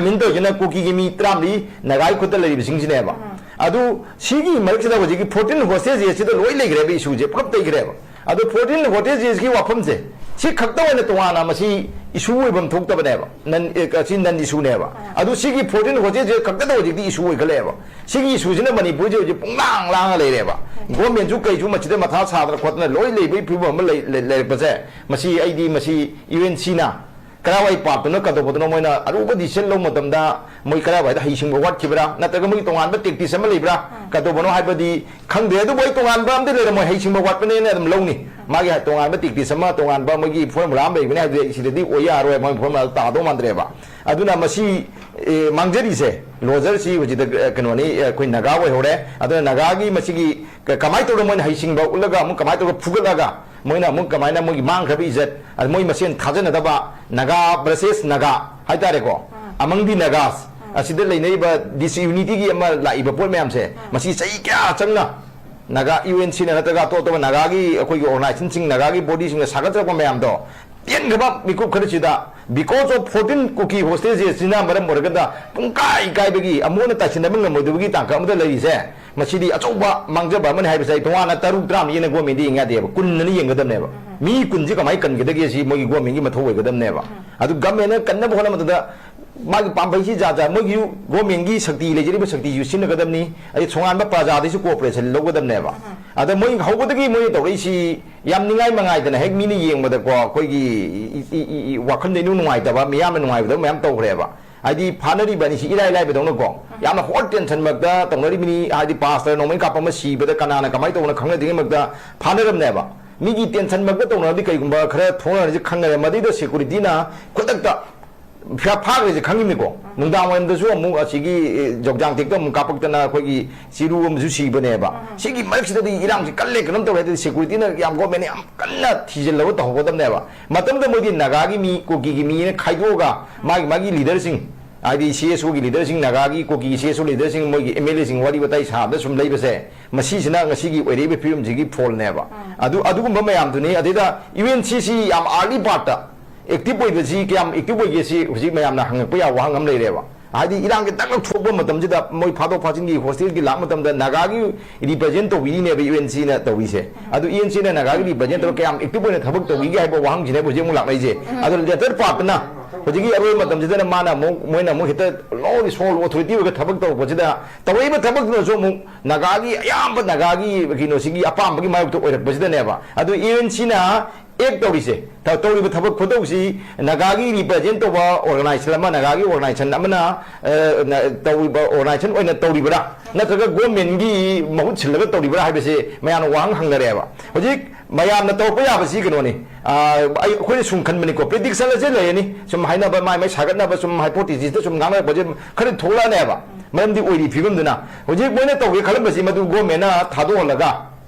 mean ꯇꯧꯔꯤꯁꯤꯅ ꯀꯨꯀꯤꯒꯤ ꯃꯤ ꯇꯔꯥꯃꯔꯤ ꯅꯥꯒꯥꯒꯤ ꯈꯨꯠꯇ ꯂꯩꯔꯤꯕꯁꯤꯡꯁꯤꯅꯦꯕ꯫ ꯑꯗꯨ ꯁꯤꯒꯤ ꯃꯔꯛꯁꯤꯗ ꯍꯧꯖꯤꯛꯀꯤ fourteen hostages ꯁꯤꯗ ꯂꯣꯏ ꯂꯩꯈ꯭ꯔꯦꯕ, issue ꯁꯦ ꯄꯨꯂꯞ ꯂꯩꯈ꯭ꯔꯦꯕ꯫ ꯑꯗꯣ fourteen hostages ꯀꯤ ꯋꯥꯐꯝꯁꯦ, ꯁꯤ ꯈꯛꯇ ꯑꯣꯏꯅ ꯇꯣꯉꯥꯟꯅ ꯃꯁꯤ issue ꯑꯣꯏꯐꯝ ꯊꯣꯛꯇꯕꯅꯦꯕ, ꯅꯟ ꯑꯦ, ꯁꯤ ꯅꯟ ꯏꯁꯨꯅꯦꯕ꯫ ꯑꯗꯨ ꯁꯤꯒꯤ ꯐꯣꯔꯇꯤꯟ ꯍꯣꯁꯇꯦꯜꯁꯦ ꯈꯛꯇꯗ ꯍꯧꯖꯤꯛꯇꯤ issue ꯑꯣꯏꯈꯠꯂꯛꯑꯦꯕ꯫ ꯁꯤꯒꯤ issueꯁꯤꯅ ꯃꯅꯤꯄꯨꯔꯁꯦ ꯍꯧꯖꯤꯛ ꯄꯨꯡꯂꯥꯡ ꯂꯥꯡꯉ ꯂꯩꯔꯦꯕ꯫ ꯒꯣꯔꯃꯦꯟꯁꯨ ꯀꯩꯁꯨ ꯃꯁꯤꯗ ꯃꯊꯥ ꯁꯥꯗꯅ ꯈꯣꯠꯇꯅ ꯂꯣꯏ ꯂꯩꯕꯒꯤ ꯐꯤꯕꯝ ꯑꯃ ꯂꯩ-, ꯂꯩ-, ꯂꯩꯔꯛꯄꯁꯦ, ꯃꯁꯤ ꯑꯩꯗꯤ ꯃꯁꯤ ꯌꯨ ꯑꯦꯟ ꯁꯤꯅ ꯀꯔꯥꯏꯋꯥꯏ ꯄꯥꯞꯇꯅꯣ ꯀꯗꯧꯕꯗꯅꯣ ꯃꯣꯏꯅ ꯑꯔꯨꯕ decision ꯂꯧꯕ ꯃꯇꯝꯗ ꯃꯣꯏ ꯀꯔꯥꯏꯋꯥꯏꯗ ꯍꯩꯁꯤꯡꯕ ꯋꯥꯠꯈꯤꯕ꯭ꯔꯥ, ꯅꯠꯇ꯭ꯔꯒ ꯃꯣꯏꯒꯤ ꯇꯣꯉꯥꯟꯕ tactics ꯑꯃ ꯂꯩꯕ꯭ꯔꯥ, ꯀꯗꯧꯕꯅꯣ ꯍꯥꯏꯕꯗꯤ ꯈꯪꯗꯦ꯫ ꯑꯗꯨꯕꯨ ꯑꯩ ꯇꯣꯉꯥꯟꯕ ꯑꯝꯗꯤ ꯂꯩꯔꯝꯃꯣꯏ, ꯍꯩꯁꯤꯡꯕ ꯋꯥꯠꯄꯅꯦꯅ ꯑꯗꯨꯝ ꯂꯧꯅꯤ꯫ ꯃꯥꯒꯤ ꯇꯣꯉꯥꯟꯕ tactics ꯑꯃ, ꯇꯣꯉꯥꯟꯕ ꯃꯣꯏꯒꯤ formula ꯑꯃ ꯂꯩꯕꯅꯦ ꯍꯥꯏꯕꯗꯤ ꯑꯩ ꯁꯤꯗꯗꯤ ꯑꯣꯏ ꯌꯥꯔꯣꯏ, ꯃꯣꯏ formula ꯇꯥꯗꯧ ꯃꯥꯟꯗ꯭ꯔꯦꯕ꯫ ꯑꯗꯨꯅ ꯃꯁꯤ, ꯑꯦ, ꯃꯥꯡꯖꯔꯤꯁꯦ, loserꯁꯤ ꯍꯧꯖꯤꯛꯇ, ꯑꯦ, ꯀꯩꯅꯣꯅꯤ, ꯑꯦ, ꯑꯩꯈꯣꯏ ꯅꯥꯒꯥ ꯑꯣꯏꯍꯧꯔꯦ꯫ ꯑꯗꯨꯅ ꯅꯥꯒꯥꯒꯤ ꯃꯁꯤꯒꯤ ꯀ-, ꯀꯃꯥꯏꯅ ꯇꯧꯔꯒ ꯃꯣꯏꯅ ꯍꯩꯁꯤꯡꯕ ꯎꯠꯂꯒ ꯑꯃꯨꯛ ꯀꯃꯥꯏꯅ ꯇꯧꯔꯒ ꯐꯨꯒꯠꯂꯒ ꯃꯣꯏꯅ ꯑꯃꯨꯛ ꯀꯃꯥꯏꯅ ꯃꯣꯏꯒꯤ ꯃꯥꯡꯈ꯭ꯔꯕ ꯏꯖꯠ, ꯑꯗ ꯃꯣꯏ ꯃꯁꯦꯟ ꯊꯥꯖꯅꯗꯕ, ꯅꯥꯒꯥ versus ꯅꯥꯒꯥ ꯍꯥꯏꯇꯥꯔꯦꯀꯣ, among the Nagas, ꯑꯁꯤꯗ ꯂꯩꯅꯔꯤꯕ disunityꯒꯤ ꯑꯃ ꯂꯥꯛꯏꯕ ꯄꯣꯠ ꯃꯌꯥꯝꯁꯦ, ꯃꯁꯤ ꯆꯍꯤ ꯀꯌꯥ ꯆꯪꯅ ꯅꯥꯒꯥ ꯌꯨ ꯑꯦꯟ ꯁꯤꯅ ꯅꯠꯇ꯭ꯔꯒ ꯑꯇꯣꯞ ꯑꯇꯣꯞꯄ ꯅꯥꯒꯥꯒꯤ ꯑꯩꯈꯣꯏꯒꯤ organizationꯁꯤꯡ, ꯅꯥꯒꯥꯒꯤ bodyꯁꯤꯡꯅ ꯁꯥꯒꯠꯆꯔꯛꯄ ꯃꯌꯥꯝꯗꯣ ꯇꯦꯟꯈ꯭ꯔꯕ ꯃꯤꯀꯨꯞ ꯈꯔꯁꯤꯗ because of ꯐꯣꯔꯇꯤꯟ ꯀꯨꯀꯤ hostagesꯁꯤꯅ ꯃꯔꯝ ꯑꯣꯏꯔꯒꯗ ꯄꯨꯡꯀꯥꯏ ꯀꯥꯏꯕꯒꯤ, ꯑꯃꯨꯛ ꯍꯟꯅ ꯇꯥꯏꯁꯤꯟꯅꯕ ꯉꯝꯃꯣꯏꯗꯕꯒꯤ ꯇꯥꯡꯀꯛ ꯑꯃꯗ ꯂꯩꯔꯤꯁꯦ, ꯃꯁꯤꯗꯤ ꯑꯆꯧꯕ ꯃꯥꯡꯖꯕ ꯑꯃꯅꯤ ꯍꯥꯏꯕꯁꯦ ꯑꯩ ꯇꯣꯉꯥꯟꯅ ꯇꯔꯨꯛ ꯇꯔꯥꯃ ꯌꯦꯡꯅ ꯒꯣꯔꯃꯦꯟꯗ ꯌꯦꯡ ꯌꯥꯗꯦꯕ, ꯀꯨꯟ ꯑꯅ ꯌꯦꯡꯒꯗꯕꯅꯦꯕ꯫ ꯃꯤ ꯀꯨꯟꯁꯤ ꯀꯃꯥꯏꯅ ꯀꯟꯒꯗꯒꯦ ꯁꯤ ꯃꯣꯏꯒꯤ ꯒꯣꯔꯃꯦꯟꯒꯤ ꯃꯊꯧ ꯑꯣꯏꯒꯗꯕꯅꯦꯕ꯫ ꯑꯗꯨ ꯒꯣꯔꯃꯦꯟꯅ ꯀꯟꯅꯕ ꯍꯣꯠꯅꯕꯗ ꯃꯥꯒꯤ ꯄꯥꯝꯕꯩꯁꯤ ꯖꯥꯠ ꯖꯥꯠ, ꯃꯣꯏꯒꯤ ꯒꯣꯔꯃꯦꯟꯒꯤ ꯁꯛꯇꯤ, ꯂꯩꯖꯔꯤꯕ ꯁꯛꯇꯤꯁꯨ ꯁꯤꯖꯤꯟꯅꯒꯗꯕꯅꯤ, ꯑꯗꯩ ꯇꯣꯉꯥꯟꯕ ꯄ꯭ꯔꯖꯥꯗꯩꯁꯨ cooperation ꯂꯧꯒꯗꯕꯅꯦꯕ꯫ ꯑꯗ ꯃꯣꯏ ꯍꯧꯕꯗꯒꯤ ꯃꯣꯏꯅ ꯇꯧꯔꯛꯏꯁꯤ ꯌꯥꯝ ꯅꯤꯡꯉꯥꯏ ꯃꯉꯥꯏꯗꯅ ꯍꯦꯛ ꯃꯤꯅ ꯌꯦꯡꯕꯗꯀꯣ ꯑꯩꯈꯣꯏꯒꯤ ꯏ-, ꯏ-, ꯏ-, ꯏ-, ꯋꯥꯈꯜꯗ ꯏꯅꯨꯡ ꯅꯨꯡꯉꯥꯏꯇꯕ, ꯃꯤꯌꯥꯝꯅ ꯅꯨꯡꯉꯥꯏꯕꯗꯕ ꯃꯌꯥꯝ ꯇꯧꯈ꯭ꯔꯦꯕ꯫ ꯍꯥꯏꯗꯤ ꯐꯥꯅꯔꯤꯕ ꯑꯅꯤꯁꯤ ꯏꯔꯥꯏ ꯂꯥꯏꯕꯗꯧꯅꯀꯣ, ꯌꯥꯝꯅ hot tension ꯃꯔꯛꯇ ꯇꯧꯅꯔꯤꯕꯅꯤ꯫ ꯍꯥꯏꯗꯤ pastor ꯅꯣꯡꯃꯩ ꯀꯥꯞꯄ ꯑꯃ ꯁꯤꯕꯗ ꯀꯅꯥꯅ ꯀꯃꯥꯏꯅ ꯇꯧꯕꯅꯣ ꯈꯪꯅꯗ꯭ꯔꯤꯉꯩ ꯃꯔꯛꯇ ꯐꯥꯅꯔꯝꯅꯦꯕ꯫ ꯃꯤꯒꯤ tension ꯃꯔꯛꯇ ꯇꯧꯅꯔꯗꯤ ꯀꯩꯒꯨꯝꯕ ꯈꯔ ꯊꯣꯛꯅꯔꯁꯤ ꯈꯪꯅꯔꯦ, ꯃꯗꯩꯗ securityꯅ ꯈꯨꯗꯛꯇ ꯐꯥ-, ꯐꯥꯈ꯭ꯔꯤꯁꯦ ꯈꯪꯉꯤꯅꯤꯀꯣ꯫ ꯅꯨꯡꯗꯥꯡ ꯋꯥꯏꯔꯝꯗꯁꯨ ꯑꯃꯨꯛ ꯑꯁꯤꯒꯤ, ꯑꯦ, ꯖꯧꯖꯥꯡ ꯇꯦꯛꯇ ꯑꯃꯨꯛ ꯀꯥꯞꯄꯛꯇꯅ ꯑꯩꯈꯣꯏꯒꯤ ꯆꯤꯔꯨ ꯑꯃꯁꯨ ꯁꯤꯕꯅꯦꯕ꯫ ꯁꯤꯒꯤ ꯃꯔꯛꯁꯤꯗꯗꯤ ꯏꯔꯥꯡꯁꯤ ꯀꯜꯂꯦ, ꯀꯩꯅꯣꯝ ꯇꯧꯔꯦ, ꯑꯗꯨꯗꯤ securityꯅ ꯌꯥꯝ, ꯒꯣꯔꯃꯦꯟꯅ ꯌꯥꯝ ꯀꯟꯅ ꯊꯤꯖꯤꯜꯂꯒ ꯇꯧꯍꯧꯒꯗꯕꯅꯦꯕ꯫ ꯃꯇꯝꯗ ꯃꯣꯏꯗꯤ ꯅꯥꯒꯥꯒꯤ ꯃꯤ, ꯀꯨꯀꯤꯒꯤ ꯃꯤꯅ ꯈꯥꯏꯗꯣꯛꯑꯒ ꯃꯥꯒꯤ, ꯃꯥꯒꯤ leaderꯁꯤꯡ, ꯍꯥꯏꯗꯤ ꯁꯤ ꯑꯦꯁ ꯑꯣꯒꯤ leaderꯁꯤꯡ, ꯅꯥꯒꯥꯒꯤ, ꯀꯨꯀꯤꯒꯤ ꯁꯤ ꯑꯦꯁ ꯑꯣ leaderꯁꯤꯡ, ꯃꯣꯏꯒꯤ ꯑꯦꯝ ꯑꯦꯜ ꯑꯦꯁꯤꯡ ꯋꯥꯔꯤ ꯋꯥꯇꯥꯏ ꯁꯥꯕꯗ ꯁꯨꯝ ꯂꯩꯕꯁꯦ, ꯃꯁꯤꯁꯤꯅ ꯉꯁꯤꯒꯤ ꯑꯣꯏꯔꯛꯏꯕ ꯐꯤꯕꯝꯁꯤꯒꯤ fallꯅꯦꯕ꯫ ꯑꯗꯨ, ꯑꯗꯨꯒꯨꯝꯕ ꯃꯌꯥꯝꯗꯨꯅꯤ꯫ ꯑꯗꯩꯗ ꯌꯨ ꯑꯦꯟ ꯁꯤꯁꯤ ꯌꯥꯝ early partꯇ active ꯑꯣꯏꯕꯁꯤ ꯀꯌꯥꯝ active ꯑꯣꯏꯒꯦ ꯁꯤ ꯍꯧꯖꯤꯛ ꯃꯌꯥꯝꯅ ꯍꯪꯉꯛꯄ ꯌꯥꯕ ꯋꯥꯍꯪ ꯑꯃ ꯂꯩꯔꯦꯕ꯫ ꯍꯥꯏꯗꯤ ꯏꯔꯥꯡꯒꯤ ꯗꯛ ꯂꯧꯊꯣꯛꯄ ꯃꯇꯝꯁꯤꯗ ꯃꯣꯏ ꯐꯥꯗꯣꯛ ꯐꯥꯖꯤꯟꯒꯤ ꯍꯣꯁꯇꯦꯜꯒꯤ ꯂꯥꯛꯄ ꯃꯇꯝꯗ ꯅꯥꯒꯥꯒꯤ ꯔꯤꯄ꯭ꯔꯖꯦꯟ ꯇꯧꯕꯤꯔꯤꯅꯦꯕ ꯌꯨ ꯑꯦꯟ ꯁꯤꯅ ꯇꯧꯔꯤꯁꯦ꯫ ꯑꯗꯨ ꯌꯨ ꯑꯦꯟ ꯁꯤꯅ ꯅꯥꯒꯥꯒꯤ ꯔꯤꯄ꯭ꯔꯖꯦꯟ ꯇꯧꯔꯒ ꯀꯌꯥꯝ ꯑꯦꯛꯇꯤꯚ ꯑꯣꯏꯅ ꯊꯕꯛ ꯇꯧꯈꯤꯒꯦ ꯍꯥꯏꯕ ꯋꯥꯍꯪꯁꯤꯅꯦꯕ ꯍꯧꯖꯤꯛ ꯑꯃꯨꯛ ꯂꯥꯛꯅꯩꯁꯦ꯫ ꯑꯗꯣ ꯂꯦꯇꯔ ꯄꯥꯠꯇꯅ ꯍꯧꯖꯤꯛꯀꯤ ꯑꯔꯣꯏꯕ ꯃꯇꯝꯁꯤꯗꯅ ꯃꯥꯅ ꯑꯃꯨꯛ, ꯃꯣꯏꯅ ꯑꯃꯨꯛ ꯍꯦꯛꯇ ꯂꯣ ꯔꯤꯁꯣꯜ ꯑꯣꯊꯣꯔꯤꯇꯤ ꯑꯣꯏꯔꯒ ꯊꯕꯛ ꯇꯧꯔꯛꯄꯁꯤꯗ ꯇꯧꯔꯛꯏꯕ ꯊꯕꯛꯇꯨꯅꯁꯨ ꯑꯃꯨꯛ ꯅꯥꯒꯥꯒꯤ ꯑꯌꯥꯝꯕ ꯅꯥꯒꯥꯒꯤ ꯀꯩꯅꯣꯁꯤꯒꯤ ꯑꯄꯥꯝꯕꯒꯤ ꯃꯥꯌꯣꯛꯇ ꯑꯣꯏꯔꯛꯄꯁꯤꯗꯅꯦꯕ꯫ ꯑꯗꯨ ꯌꯨ ꯑꯦꯟ ꯁꯤꯅ ꯑꯦꯛ ꯇꯧꯔꯤꯁꯦ, ꯇꯧꯔꯤꯕ ꯊꯕꯛ ꯈꯨꯇꯧꯁꯤ ꯅꯥꯒꯥꯒꯤ ꯔꯤꯄ꯭ꯔꯖꯦꯟ ꯇꯧꯕ ꯑꯣꯔꯒꯅꯥꯏꯖꯦꯁꯟ ꯑꯃ, ꯅꯥꯒꯥꯒꯤ ꯑꯣꯔꯒꯅꯥꯏꯖꯦꯁꯟ ꯑꯃꯅ ꯇꯧꯔꯤꯕ ꯑꯣꯔꯒꯅꯥꯏꯖꯦꯁꯟ ꯑꯣꯏꯅ ꯇꯧꯔꯤꯕ꯭ꯔꯥ, ꯅꯠꯇ꯭ꯔꯒ ꯒꯣꯔꯃꯦꯟꯒꯤ ꯃꯍꯨꯠ ꯁꯤꯜꯂꯒ ꯇꯧꯔꯤꯕ꯭ꯔꯥ ꯍꯥꯏꯕꯁꯦ ꯃꯌꯥꯝꯅ ꯋꯥꯍꯪ ꯍꯪꯅꯔꯦꯕ꯫ ꯍꯧꯖꯤꯛ ꯃꯌꯥꯝꯅ ꯇꯧꯔꯛꯄ ꯌꯥꯕꯁꯤ ꯀꯩꯅꯣꯅꯤ, ꯑꯩꯈꯣꯏꯅ ꯁꯨꯝ ꯈꯟꯕꯅꯤꯀꯣ, ꯄ꯭ꯔꯤꯗꯤꯛꯁꯟ ꯑꯁꯦ ꯂꯩꯔꯅꯤ, ꯁꯨꯝ ꯍꯥꯏꯅꯕ, ꯃꯥꯏ ꯃꯥꯏ ꯁꯥꯒꯠꯅꯕ, ꯁꯨꯝ ꯍꯥꯏꯄꯣꯊꯤꯁꯤꯁꯇ ꯁꯨꯝ ꯉꯥꯡꯅꯔꯛꯄꯁꯦ ꯈꯔ ꯊꯣꯛꯂꯛꯑꯅꯦꯕ꯫ ꯃꯔꯝꯗꯤ ꯑꯣꯏꯔꯤ ꯐꯤꯕꯝꯗꯨꯅ ꯍꯧꯖꯤꯛ ꯃꯣꯏꯅ ꯇꯧꯒꯦ ꯈꯜꯂꯝꯕꯁꯤ ꯃꯗꯨ ꯒꯣꯔꯃꯦꯟꯅ ꯊꯥꯗꯣꯛꯍꯜꯂꯒ,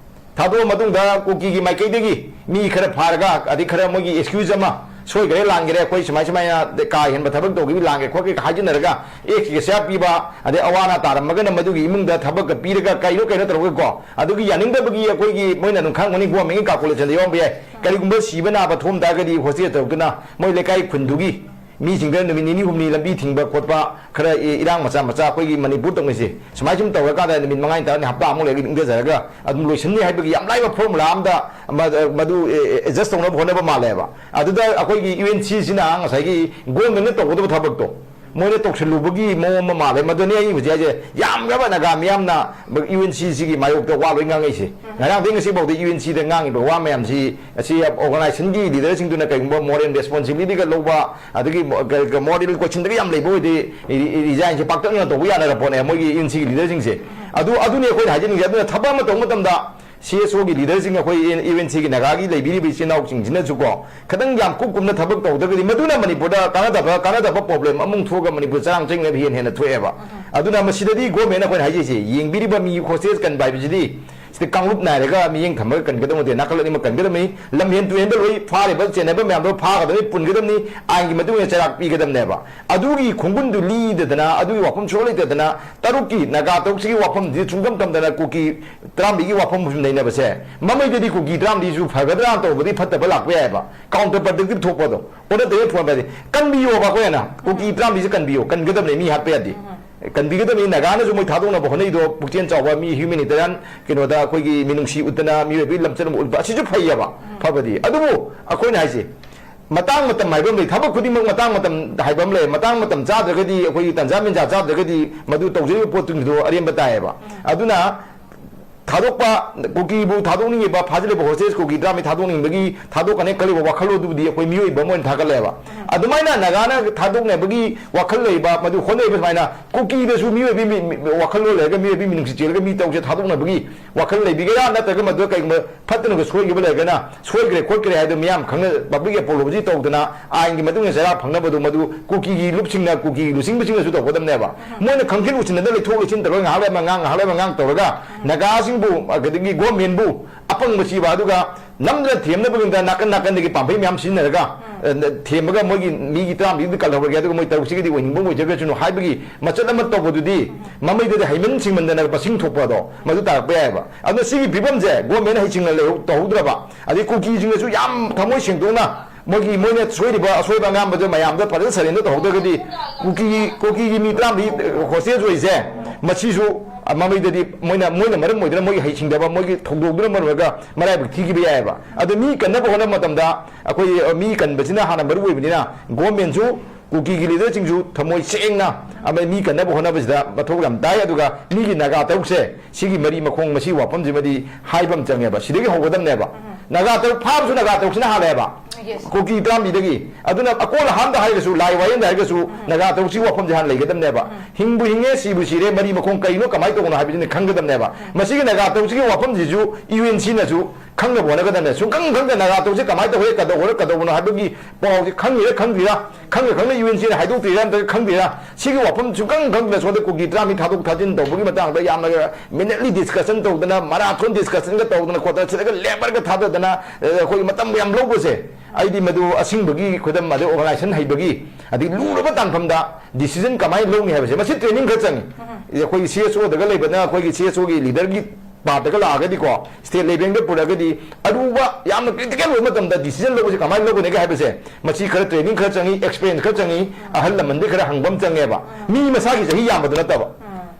ꯊꯥꯗꯣꯛꯑ ꯃꯇꯨꯡꯗ ꯀꯨꯀꯤꯒꯤ ꯃꯥꯏꯀꯩꯗꯒꯤ ꯃꯤ ꯈꯔ ꯐꯥꯔꯒ, ꯑꯗꯩ ꯈꯔ ꯃꯣꯏꯒꯤ ꯑꯦꯛꯁꯀ꯭ꯌꯨꯖ ꯑꯃ, "ꯁꯣꯏꯈ꯭ꯔꯦ, ꯂꯥꯟꯈ꯭ꯔꯦ, ꯑꯩꯈꯣꯏ ꯁꯨꯃꯥꯏ ꯁꯨꯃꯥꯏꯅ ꯀꯥ ꯍꯦꯟꯕ ꯊꯕꯛ ꯇꯧꯈꯤꯕ, ꯂꯥꯟꯈ꯭ꯔꯦ ꯈꯣꯠꯈ꯭ꯔꯦ" ꯍꯥꯏꯖꯤꯟꯅꯔꯒ ꯑꯦꯛꯁ ꯒ꯭ꯔꯦꯁꯤꯌꯥ ꯄꯤꯕ, ꯑꯗꯩ ꯑꯋꯥ ꯑꯅꯥ ꯇꯥꯔꯝꯃꯒꯅ ꯃꯗꯨꯒꯤ ꯏꯃꯨꯡꯗ ꯊꯕꯛꯀ ꯄꯤꯔꯒ ꯀꯩꯅꯣ ꯀꯩꯅꯣ ꯇꯧꯔꯒꯀꯣ, ꯑꯗꯨꯒꯤ ꯌꯥꯅꯤꯡꯗꯕꯒꯤ ꯑꯩꯈꯣꯏꯒꯤ ꯃꯣꯏꯅ ꯑꯗꯨꯝ ꯈꯪꯒꯅꯤ, ꯒꯣꯔꯃꯦꯟꯒꯤ ꯀꯥꯜꯀꯨꯂꯦꯁꯟꯗ ꯌꯥꯎꯔꯝꯕ ꯌꯥꯏ꯫ ꯀꯔꯤꯒꯨꯝꯕ ꯁꯤꯕ ꯅꯥꯕ ꯊꯣꯛꯑꯝ ꯇꯥꯔꯒꯗꯤ ꯍꯣꯁꯇꯦꯜ ꯇꯧꯔꯛꯇꯨꯅ ꯃꯣꯏ ꯂꯩꯀꯥꯏ ꯈꯨꯟꯗꯨꯒꯤ ꯃꯤꯁꯤꯡꯗ ꯅꯨꯃꯤꯠ ꯅꯤꯅꯤ ꯍꯨꯝꯅꯤ ꯂꯝꯕꯤ ꯊꯤꯡꯕ ꯈꯣꯠꯄ, ꯈꯔ ꯏ-, ꯏꯔꯥꯡ ꯃꯆꯥ ꯃꯆꯥ ꯑꯩꯈꯣꯏꯒꯤ ꯃꯅꯤꯄꯨꯔ ꯇꯧꯅꯩꯁꯦ, ꯁꯨꯃꯥꯏ ꯁꯨꯝ ꯇꯧꯔꯀꯥꯟꯗ ꯅꯨꯃꯤꯠ ꯃꯉꯥꯅꯤ ꯇꯔꯥꯅꯤ ꯍꯞꯇꯥ ꯑꯃꯨꯛ ꯂꯩꯔꯒ ꯏꯪꯊꯖꯔꯒ ꯑꯗꯨꯝ ꯂꯣꯏꯁꯤꯟꯅꯤ ꯍꯥꯏꯕꯒꯤ ꯌꯥꯝ ꯂꯥꯏꯕ ꯐꯣꯔꯃꯨꯂꯥ ꯑꯝꯗ ꯃ-, ꯃꯗꯨ, ꯑꯦ, ꯑꯦ, ꯑꯦꯗꯖꯁ ꯇꯧꯅꯕ ꯍꯣꯠꯅꯕ ꯃꯥꯜꯂꯦꯕ꯫ ꯑꯗꯨꯗ ꯑꯩꯈꯣꯏꯒꯤ ꯌꯨ ꯑꯦꯟ ꯁꯤꯁꯤꯅ ꯉꯁꯥꯏꯒꯤ ꯒꯣꯔꯃꯦꯟꯅ ꯇꯧꯒꯗꯕ ꯊꯕꯛꯇꯣ ꯃꯣꯏꯅ ꯇꯧꯁꯤꯜꯂꯨꯕꯒꯤ ꯃꯑꯣꯡ ꯑꯃ ꯃꯥꯜꯂꯦ꯫ ꯃꯗꯨꯅꯤ ꯑꯩ ꯍꯧꯖꯤꯛ ꯍꯥꯏꯁꯦ, ꯌꯥꯝꯈ꯭ꯔꯕ ꯅꯥꯒꯥ ꯃꯤꯌꯥꯝꯅ ꯌꯨ ꯑꯦꯟ ꯁꯤꯁꯤꯒꯤ ꯃꯥꯌꯣꯛꯇ ꯋꯥ ꯂꯣꯏ ꯉꯥꯡꯉꯛꯏꯁꯦ꯫ ꯉꯔꯥꯡꯗꯒꯤ ꯉꯁꯤꯐꯥꯎꯗ ꯌꯨ ꯑꯦꯟ ꯁꯤꯗ ꯉꯥꯡꯉꯤꯕ ꯋꯥ ꯃꯌꯥꯝꯁꯤ, ꯑꯁꯤ ꯑꯣꯔꯒꯅꯥꯏꯖꯦꯁꯟꯒꯤ ꯂꯤꯗꯔꯁꯤꯡꯗꯨꯅ ꯀꯩꯒꯨꯝꯕ ꯃꯣꯔꯦꯜ ꯔꯦꯁꯄꯣꯟꯁꯤꯕꯤꯂꯤꯇꯤꯒ ꯂꯧꯕ, ꯑꯗꯒꯤ ꯃꯣ-, ꯀ-, ꯀ-, ꯃꯣꯔꯦꯜ ꯀꯣꯏꯁꯟꯗꯒ ꯌꯥꯝ ꯂꯩꯕ ꯑꯣꯏꯗꯤ, ꯔꯤ-, ꯔꯤꯖꯥꯏꯟꯁꯦ ꯄꯥꯛꯇꯛꯅꯅ ꯇꯧꯕ ꯌꯥꯅꯔ ꯄꯣꯠꯅꯦ ꯃꯣꯏꯒꯤ ꯌꯨ ꯑꯦꯟ ꯁꯤꯒꯤ ꯂꯤꯗꯔꯁꯤꯡꯁꯦ꯫ ꯑꯗꯨ, ꯑꯗꯨꯅꯤ ꯑꯩꯈꯣꯏꯅ ꯍꯥꯏꯖꯅꯤꯡꯉꯤꯁꯦ꯫ ꯑꯗꯨꯅ ꯊꯕꯛ ꯑꯃ ꯇꯧꯕ ꯃꯇꯝꯗ ꯁꯤ ꯑꯦꯁ ꯑꯣꯒꯤ ꯂꯤꯗꯔꯁꯤꯡ, ꯑꯩꯈꯣꯏ ꯌꯨ ꯑꯦꯟ ꯁꯤꯒꯤ ꯅꯥꯒꯥꯒꯤ ꯂꯩꯕꯤꯔꯤꯕ ꯏꯆꯤꯟ ꯏꯅꯥꯎꯁꯤꯡꯁꯤꯅꯁꯨꯀꯣ, ꯈꯤꯇꯪ ꯌꯥꯝ ꯀꯨꯞ ꯀꯨꯞꯅ ꯊꯕꯛ ꯇꯧꯗ꯭ꯔꯒꯗꯤ ꯃꯗꯨꯅ ꯃꯅꯤꯄꯨꯔꯗ ꯀꯥꯟꯅꯗꯕ, ꯀꯥꯟꯅꯗꯕ ꯄ꯭ꯔꯣꯕ꯭ꯂꯦꯝ ꯑꯃꯨꯛ ꯊꯣꯛꯑꯒ ꯃꯅꯤꯄꯨꯔ ꯆꯔꯥꯡ ꯆꯤꯡꯅꯕ ꯍꯦꯟꯅ ꯍꯦꯟꯅ ꯊꯣꯛꯑꯦꯕ꯫ ꯑꯗꯨꯅ ꯃꯁꯤꯗꯗꯤ ꯒꯣꯔꯃꯦꯟ ꯑꯩꯈꯣꯏꯅ ꯍꯥꯏꯖꯩꯁꯦ, ꯌꯦꯡꯕꯤꯔꯤꯕ ꯃꯤ ꯍꯣꯁꯇꯦꯖ ꯀꯟꯕ ꯍꯥꯏꯕꯁꯤꯗꯤ ꯁꯤꯗ ꯀꯥꯡꯂꯨꯞ ꯅꯥꯏꯔꯒ ꯃꯤꯠꯌꯦꯡ ꯊꯝꯃꯒ ꯀꯟꯒꯗꯧꯕ ꯅꯠꯇꯦ, ꯅꯥꯀꯜ ꯑꯅꯤꯃꯛ ꯀꯟꯒꯗꯕꯅꯤ꯫ ꯂꯝꯍꯦꯟ ꯇꯨꯍꯦꯟꯗ ꯂꯣꯏ ꯐꯥꯔꯤꯕ ꯆꯦꯟꯅꯕ ꯃꯌꯥꯝꯗꯣ ꯐꯥꯒꯗꯕꯅꯤ, ꯄꯨꯟꯒꯗꯕꯅꯤ, ꯑꯥꯏꯟꯒꯤ ꯃꯇꯨꯡ ꯏꯟꯅ ꯆꯩꯔꯥꯛ ꯄꯤꯒꯗꯕꯅꯦꯕ꯫ ꯑꯗꯨꯒꯤ ꯈꯣꯡꯒꯨꯟꯗꯨ ꯂꯤꯗꯗꯅ, ꯑꯗꯨꯒꯤ ꯋꯥꯐꯝ ꯁꯨꯡꯂꯩ ꯂꯩꯇꯗꯅ, ꯇꯔꯨꯛꯀꯤ ꯅꯥꯒꯥ ꯇꯔꯨꯛꯁꯤꯒꯤ ꯋꯥꯐꯝꯗꯤ ꯁꯨꯡꯊꯝ ꯊꯝꯗꯅ ꯀꯨꯀꯤ ꯇꯔꯥꯃꯔꯤꯒꯤ ꯋꯥꯐꯝ ꯁꯨꯝ ꯅꯩꯅꯕꯁꯦ, ꯃꯃꯩꯗꯗꯤ ꯀꯨꯀꯤ ꯇꯔꯥꯃꯔꯤꯁꯨ ꯐꯒꯗ꯭ꯔꯥꯅ ꯇꯧꯕꯗꯤ ꯐꯠꯇꯕ ꯂꯥꯛꯄ ꯌꯥꯏꯑꯕ, counter productive ꯊꯣꯛꯄꯗꯣ꯫ ꯑꯣꯟꯅ ꯇꯩꯅ ꯐꯣꯟ ꯄꯥꯏꯗꯦ꯫ ꯀꯟꯕꯤꯌꯣꯕ ꯑꯩꯈꯣꯏꯅ꯫ ꯀꯨꯀꯤ ꯇꯔꯥꯃꯔꯤꯁꯦ ꯀꯟꯕꯤꯌꯣ꯫ ꯀꯟꯒꯗꯕꯅꯦ, ꯃꯤ ꯍꯥꯠꯄ ꯌꯥꯗꯦ꯫ ꯀꯟꯕꯤꯒꯗꯕꯅꯤ꯫ ꯅꯥꯒꯥꯅꯁꯨ ꯃꯣꯏ ꯊꯥꯗꯣꯛꯅꯕ ꯍꯣꯠꯅꯩꯗꯣ, ꯄꯨꯛꯆꯦꯜ ꯆꯥꯎꯕ ꯃꯤ, humanitarian ꯀꯩꯅꯣꯗ ꯑꯩꯈꯣꯏꯒꯤ ꯃꯤꯅꯨꯡꯁꯤ ꯎꯠꯇꯅ, ꯃꯤꯑꯣꯏꯕꯒꯤ ꯂꯝꯆꯠ ꯑꯃ ꯎꯠꯄ, ꯑꯁꯤꯁꯨ ꯐꯩꯌꯦꯕ, ꯐꯕꯗꯤ꯫ ꯑꯗꯨꯕꯨ ꯑꯩꯈꯣꯏꯅ ꯍꯥꯏꯁꯦ, ꯃꯇꯥꯡ ꯃꯇꯝ ꯍꯥꯏꯕ ꯑꯃ ꯂꯩ꯫ ꯊꯕꯛ ꯈꯨꯗꯤꯡꯃꯛ ꯃꯇꯥꯡ ꯃꯇꯝ ꯍꯥꯏꯕ ꯑꯃ ꯂꯩ꯫ ꯃꯇꯥꯡ ꯃꯇꯝ ꯆꯥꯗ꯭ꯔꯒꯗꯤ, ꯑꯩꯈꯣꯏꯒꯤ ꯇꯟꯖꯥ ꯃꯦꯟꯖꯥ ꯆꯥꯗ꯭ꯔꯒꯗꯤ, ꯃꯗꯨ ꯇꯧꯖꯔꯤꯕ ꯄꯣꯠꯇꯨꯒꯤꯗꯣ ꯑꯔꯦꯝꯕ ꯇꯥꯏꯌꯦꯕ꯫ ꯑꯗꯨꯅ ꯊꯥꯗꯣꯛꯄ, ꯀꯨꯀꯤꯕꯨ ꯊꯥꯗꯣꯛꯅꯤꯡꯉꯤꯕ, ꯐꯥꯖꯤꯜꯂꯤꯕ hostage ꯀꯨꯀꯤ ꯇꯔꯥꯃꯔꯤ ꯊꯥꯗꯣꯛꯅꯤꯡꯕꯒꯤ ꯊꯥꯗꯣꯛꯀꯅꯤ ꯈꯜꯂꯤꯕ ꯋꯥꯈꯜꯂꯣꯟꯗꯨꯕꯨꯗꯤ ꯑꯩꯈꯣꯏ ꯃꯤꯑꯣꯏꯕ ꯑꯃ ꯑꯣꯏꯅ ꯊꯥꯒꯠꯂꯦꯕ꯫ ꯑꯗꯨꯃꯥꯏꯅ ꯅꯥꯒꯥꯅ ꯊꯥꯗꯣꯛꯅꯕꯒꯤ ꯋꯥꯈꯜ ꯂꯩꯕ, ꯃꯗꯨ ꯍꯣꯠꯅꯔꯤꯕ ꯁꯨꯃꯥꯏꯅ ꯀꯨꯀꯤꯗꯁꯨ ꯃꯤꯑꯣꯏꯕꯒꯤ ꯃꯤ-, ꯃꯤ-, ꯋꯥꯈꯜꯂꯣꯟ ꯂꯩꯔꯒ, ꯃꯤꯑꯣꯏꯕꯒꯤ ꯃꯤꯅꯨꯡꯁꯤ ꯆꯦꯜꯂꯒ ꯃꯤ ꯇꯧꯁꯦ ꯊꯥꯗꯣꯛꯅꯕꯒꯤ ꯋꯥꯈꯜ ꯂꯩꯕꯤꯒꯦꯔꯥ, ꯅꯠꯇ꯭ꯔꯒ ꯃꯗꯨꯗ ꯀꯩꯒꯨꯝꯕ ꯐꯠꯇꯅꯒ ꯁꯣꯏꯈꯤꯕ ꯂꯩꯔꯒꯅ, ꯁꯣꯏꯈ꯭ꯔꯦ ꯈꯣꯠꯈ꯭ꯔꯦ ꯍꯥꯏꯗꯣ ꯃꯤꯌꯥꯝ ꯈꯪꯅ public apology ꯇꯧꯗꯅ ꯑꯥꯏꯟꯒꯤ ꯃꯇꯨꯡ ꯏꯟꯅ ꯆꯩꯔꯥꯛ ꯐꯪꯅꯕꯗꯨ, ꯃꯗꯨ ꯀꯨꯀꯤꯒꯤ ꯂꯨꯞꯁꯤꯡꯅ, ꯀꯨꯀꯤꯒꯤ ꯂꯨꯆꯤꯡꯕꯁꯤꯡꯅꯁꯨ ꯇꯧꯒꯗꯕꯅꯦꯕ꯫ ꯃꯣꯏꯅ ꯈꯪꯖꯤꯟ ꯎꯁꯤꯟꯅꯗ ꯂꯩꯊꯣꯛ ꯂꯩꯁꯤꯟ ꯇꯧꯔꯒ ꯉꯥꯏꯍꯥꯛ ꯂꯩ ꯑꯃ ꯉꯥꯡ, ꯉꯥꯏꯍꯥꯛ ꯂꯩ ꯑꯃ ꯉꯥꯡ ꯇꯧꯔꯒ ꯅꯥꯒꯥꯁꯤꯡꯕꯨ, ꯑꯗꯒꯤ government ꯄꯨ ꯑꯄꯪꯕ ꯁꯤꯕ, ꯑꯗꯨꯒ ꯅꯝꯗꯅ ꯊꯦꯝꯅꯕꯒꯤꯗꯃꯛꯇ ꯅꯥꯀꯟ ꯅꯥꯀꯟꯗꯒꯤ ꯄꯥꯝꯕꯩ ꯃꯌꯥꯝ ꯁꯤꯖꯤꯟꯅꯔꯒ, ꯑ, ꯊꯦꯝꯃꯒ ꯃꯣꯏꯒꯤ ꯃꯤꯒꯤ ꯇꯔꯥꯃꯔꯤꯗꯨꯗꯤ ꯀꯜꯍꯧꯔꯒꯦ, ꯑꯗꯨꯒ ꯃꯣꯏ ꯇꯔꯨꯛꯁꯤꯒꯤꯗꯤ ꯑꯣꯏꯅꯤꯡꯕ ꯑꯣꯏꯖꯈ꯭ꯔꯁꯅꯨ ꯍꯥꯏꯕꯒꯤ ꯃꯆꯠ ꯑꯃ ꯇꯧꯕꯗꯨꯗꯤ, ꯃꯃꯩꯗꯨꯗꯤ ꯍꯩꯃꯟ ꯁꯤꯡꯃꯟꯗꯅ ꯃꯁꯤꯡ ꯊꯣꯛꯄ ꯑꯗꯣ ꯃꯗꯨ ꯇꯥꯔꯛꯄ ꯌꯥꯏꯑꯕ꯫ ꯑꯗꯨꯅ ꯁꯤꯒꯤ ꯐꯤꯕꯝꯁꯦ government ꯍꯩꯁꯤꯡꯅ ꯂꯩꯍꯧ-, ꯇꯧꯍꯧꯗ꯭ꯔꯕ, ꯑꯗꯩ ꯀꯨꯀꯤꯁꯤꯡꯅꯁꯨ ꯌꯥꯝ ꯊꯃꯣꯏ ꯁꯦꯡꯗꯣꯛꯅ ꯃꯣꯏꯒꯤ, ꯃꯣꯏꯅ ꯁꯣꯏꯔꯤꯕ ꯑꯁꯣꯏꯕ ꯑꯉꯥꯝꯕꯗꯣ ꯃꯌꯥꯝꯗ ꯐꯖꯅ surrender ꯇꯧꯍꯧꯗ꯭ꯔꯒꯗꯤ, ꯀꯨꯀꯤꯒꯤ, ꯀꯨꯀꯤꯒꯤ ꯃꯤ ꯇꯔꯥꯃꯔꯤ hostage ꯑꯣꯏꯔꯤꯁꯦ, ꯃꯁꯤꯁꯨ ꯃꯃꯩꯗꯗꯤ ꯃꯣꯏꯅ, ꯃꯣꯏꯅ ꯃꯔꯝ ꯑꯣꯏꯗꯨꯅ, ꯃꯣꯏꯒꯤ ꯍꯩꯁꯤꯡꯗꯕ, ꯃꯣꯏꯒꯤ ꯊꯧꯗꯣꯛꯇꯨꯅ ꯃꯔꯝ ꯑꯣꯏꯔꯒ ꯃꯔꯥꯏꯕꯛ ꯊꯤꯈꯤꯕ ꯌꯥꯏꯑꯕ꯫ ꯑꯗꯣ ꯃꯤ ꯀꯟꯅꯕ ꯍꯣꯠꯅꯕ ꯃꯇꯝꯗ ꯑꯩꯈꯣꯏ, ꯑ, ꯃꯤ ꯀꯟꯕꯁꯤꯅ ꯍꯥꯟꯅ ꯃꯔꯨ ꯑꯣꯏꯕꯅꯤꯅ, government ꯁꯨ ꯀꯨꯀꯤꯒꯤ leader ꯁꯤꯡꯁꯨ ꯊꯃꯣꯏ ꯁꯦꯡꯅ ꯑꯃ ꯃꯤ ꯀꯟꯅꯕ ꯍꯣꯠꯅꯕꯁꯤꯗ ꯃꯊꯧ ꯌꯥꯝ ꯇꯥꯏ꯫ ꯑꯗꯨꯒ ꯃꯤꯒꯤ ꯅꯥꯒꯥ ꯇꯔꯨꯛꯁꯦ, ꯁꯤꯒꯤ ꯃꯔꯤ ꯃꯈꯣꯡ, ꯃꯁꯤ ꯋꯥꯐꯝꯁꯤꯃꯗꯤ ꯍꯥꯏꯕ ꯑꯃ ꯆꯪꯉꯦꯕ, ꯁꯤꯗꯒꯤ ꯍꯧꯒꯗꯕꯅꯦꯕ꯫ ꯅꯥꯒꯥ ꯇꯔꯨꯛ ꯐꯥꯕꯁꯨ, ꯅꯥꯒꯥ ꯇꯔꯨꯛꯁꯤꯅ ꯍꯥꯜꯂꯦꯕ꯫ Yes. ꯀꯨꯀꯤ ꯇꯔꯥꯝꯕꯤꯗꯒꯤ꯫ ꯑꯗꯨꯅ ꯑꯀꯣꯜ ꯑꯍꯥꯟꯗ ꯍꯥꯏꯔꯒꯁꯨ, ꯂꯥꯏ ꯋꯥꯌꯦꯜꯗ ꯍꯥꯏꯔꯒꯁꯨ, ꯅꯥꯒꯥ ꯇꯔꯨꯛꯁꯤꯒꯤ ꯋꯥꯐꯝꯁꯦ ꯍꯥꯟꯅ ꯂꯩꯒꯗꯕꯅꯦꯕ꯫ ꯍꯤꯡꯕꯨ ꯍꯤꯡꯉꯦ, ꯁꯤꯕꯨ ꯁꯤꯔꯦ, ꯃꯔꯤ ꯃꯈꯣꯡ ꯀꯩꯅꯣ, ꯀꯃꯥꯏꯅ ꯇꯧꯕꯅꯣ ꯍꯥꯏꯕꯁꯤꯅ ꯈꯪꯒꯗꯕꯅꯦꯕ꯫ ꯃꯁꯤꯒꯤ ꯅꯥꯒꯥ ꯇꯔꯨꯛꯁꯤꯒꯤ ꯋꯥꯐꯝꯁꯤꯁꯨ ꯌꯨ ꯑꯦꯟ ꯁꯤꯅꯁꯨ ꯈꯪꯅꯕ ꯍꯣꯠꯅꯒꯗꯕꯅꯦ꯫ ꯁꯨꯡꯈꯪ ꯈꯪꯗ ꯅꯥꯒꯥ ꯇꯔꯨꯛꯁꯤ ꯀꯃꯥꯏꯅ ꯇꯧꯔꯦ, ꯀꯩꯗꯧꯔꯦ, ꯀꯩꯗꯧꯕꯅꯣ ꯍꯥꯏꯕꯒꯤ ꯄꯥꯎꯁꯤ ꯈꯪꯉꯤꯔꯥ ꯈꯪꯗ꯭ꯔꯤꯔꯥ, ꯈꯪꯅ ꯈꯪꯅ ꯌꯨ ꯑꯦꯟ ꯁꯤꯅ ꯍꯥꯏꯗꯣꯛꯇ꯭ꯔꯤꯔꯥ ꯅꯠꯇ꯭ꯔꯒ ꯈꯪꯗ꯭ꯔꯤꯔꯥ, ꯁꯤꯒꯤ ꯋꯥꯐꯝ ꯁꯨꯡꯈꯪ ꯈꯪꯗꯅ ꯁꯣꯝꯗ ꯀꯨꯀꯤ ꯇꯔꯥꯃꯔꯤ ꯊꯥꯗꯣꯛ ꯊꯥꯖꯤꯟ ꯇꯧꯕꯒꯤ ꯃꯇꯥꯡꯗ ꯌꯥꯝꯅ minutely discussion ꯇꯧꯗꯅ, marathon discussionꯒ ꯇꯧꯗꯅ, ꯈꯣꯠꯇꯅ, ꯁꯤꯗꯒ labourꯒ ꯊꯥꯗꯗꯅ, ꯑ, ꯑꯩꯈꯣꯏ ꯃꯇꯝ ꯌꯥꯝ ꯂꯧꯕꯁꯦ, ꯑꯩꯗꯤ ꯃꯗꯨ ꯑꯁꯤꯡꯕꯒꯤ ꯈꯨꯗꯝ, ꯑꯗꯩ organization ꯍꯩꯕꯒꯤ, ꯑꯗꯩ ꯂꯨꯔꯕ ꯇꯥꯟꯐꯝꯗ decision ꯀꯃꯥꯏꯅ ꯂꯧꯅꯤ ꯍꯥꯏꯕꯁꯦ, ꯃꯁꯤ training ꯈꯔ ꯆꯪꯉꯤ꯫ ꯑꯩꯈꯣꯏꯒꯤ ꯁꯤ ꯑꯦꯁ ꯑꯣꯗꯒ ꯂꯩꯕꯅ, ꯑꯩꯈꯣꯏꯒꯤ ꯁꯤ ꯑꯦꯁ ꯑꯣꯒꯤ leaderꯒꯤ ꯄꯥꯔꯠꯇꯒ ꯂꯥꯛꯑꯒꯗꯤꯀꯣ, state levelꯗ ꯄꯨꯔꯛꯑꯒꯗꯤ, ꯑꯔꯨꯕ, ꯌꯥꯝꯅ critical ꯑꯣꯏꯕ ꯃꯇꯝꯗ decision ꯂꯧꯕꯁꯦ ꯀꯃꯥꯏꯅ ꯂꯧꯒꯅꯤꯒꯦ ꯍꯥꯏꯕꯁꯦ, ꯃꯁꯤ ꯈꯔ training ꯈꯔ ꯆꯪꯉꯤ, experience ꯈꯔ ꯆꯪꯉꯤ, ꯑꯍꯜ ꯂꯃꯟꯗꯩ ꯈꯔ ꯍꯪꯕ ꯑꯃ ꯆꯪꯉꯦꯕ꯫ ꯃꯤ ꯃꯁꯥꯒꯤ ꯆꯍꯤ ꯌꯥꯝꯕꯗꯨ ꯅꯠꯇꯕ,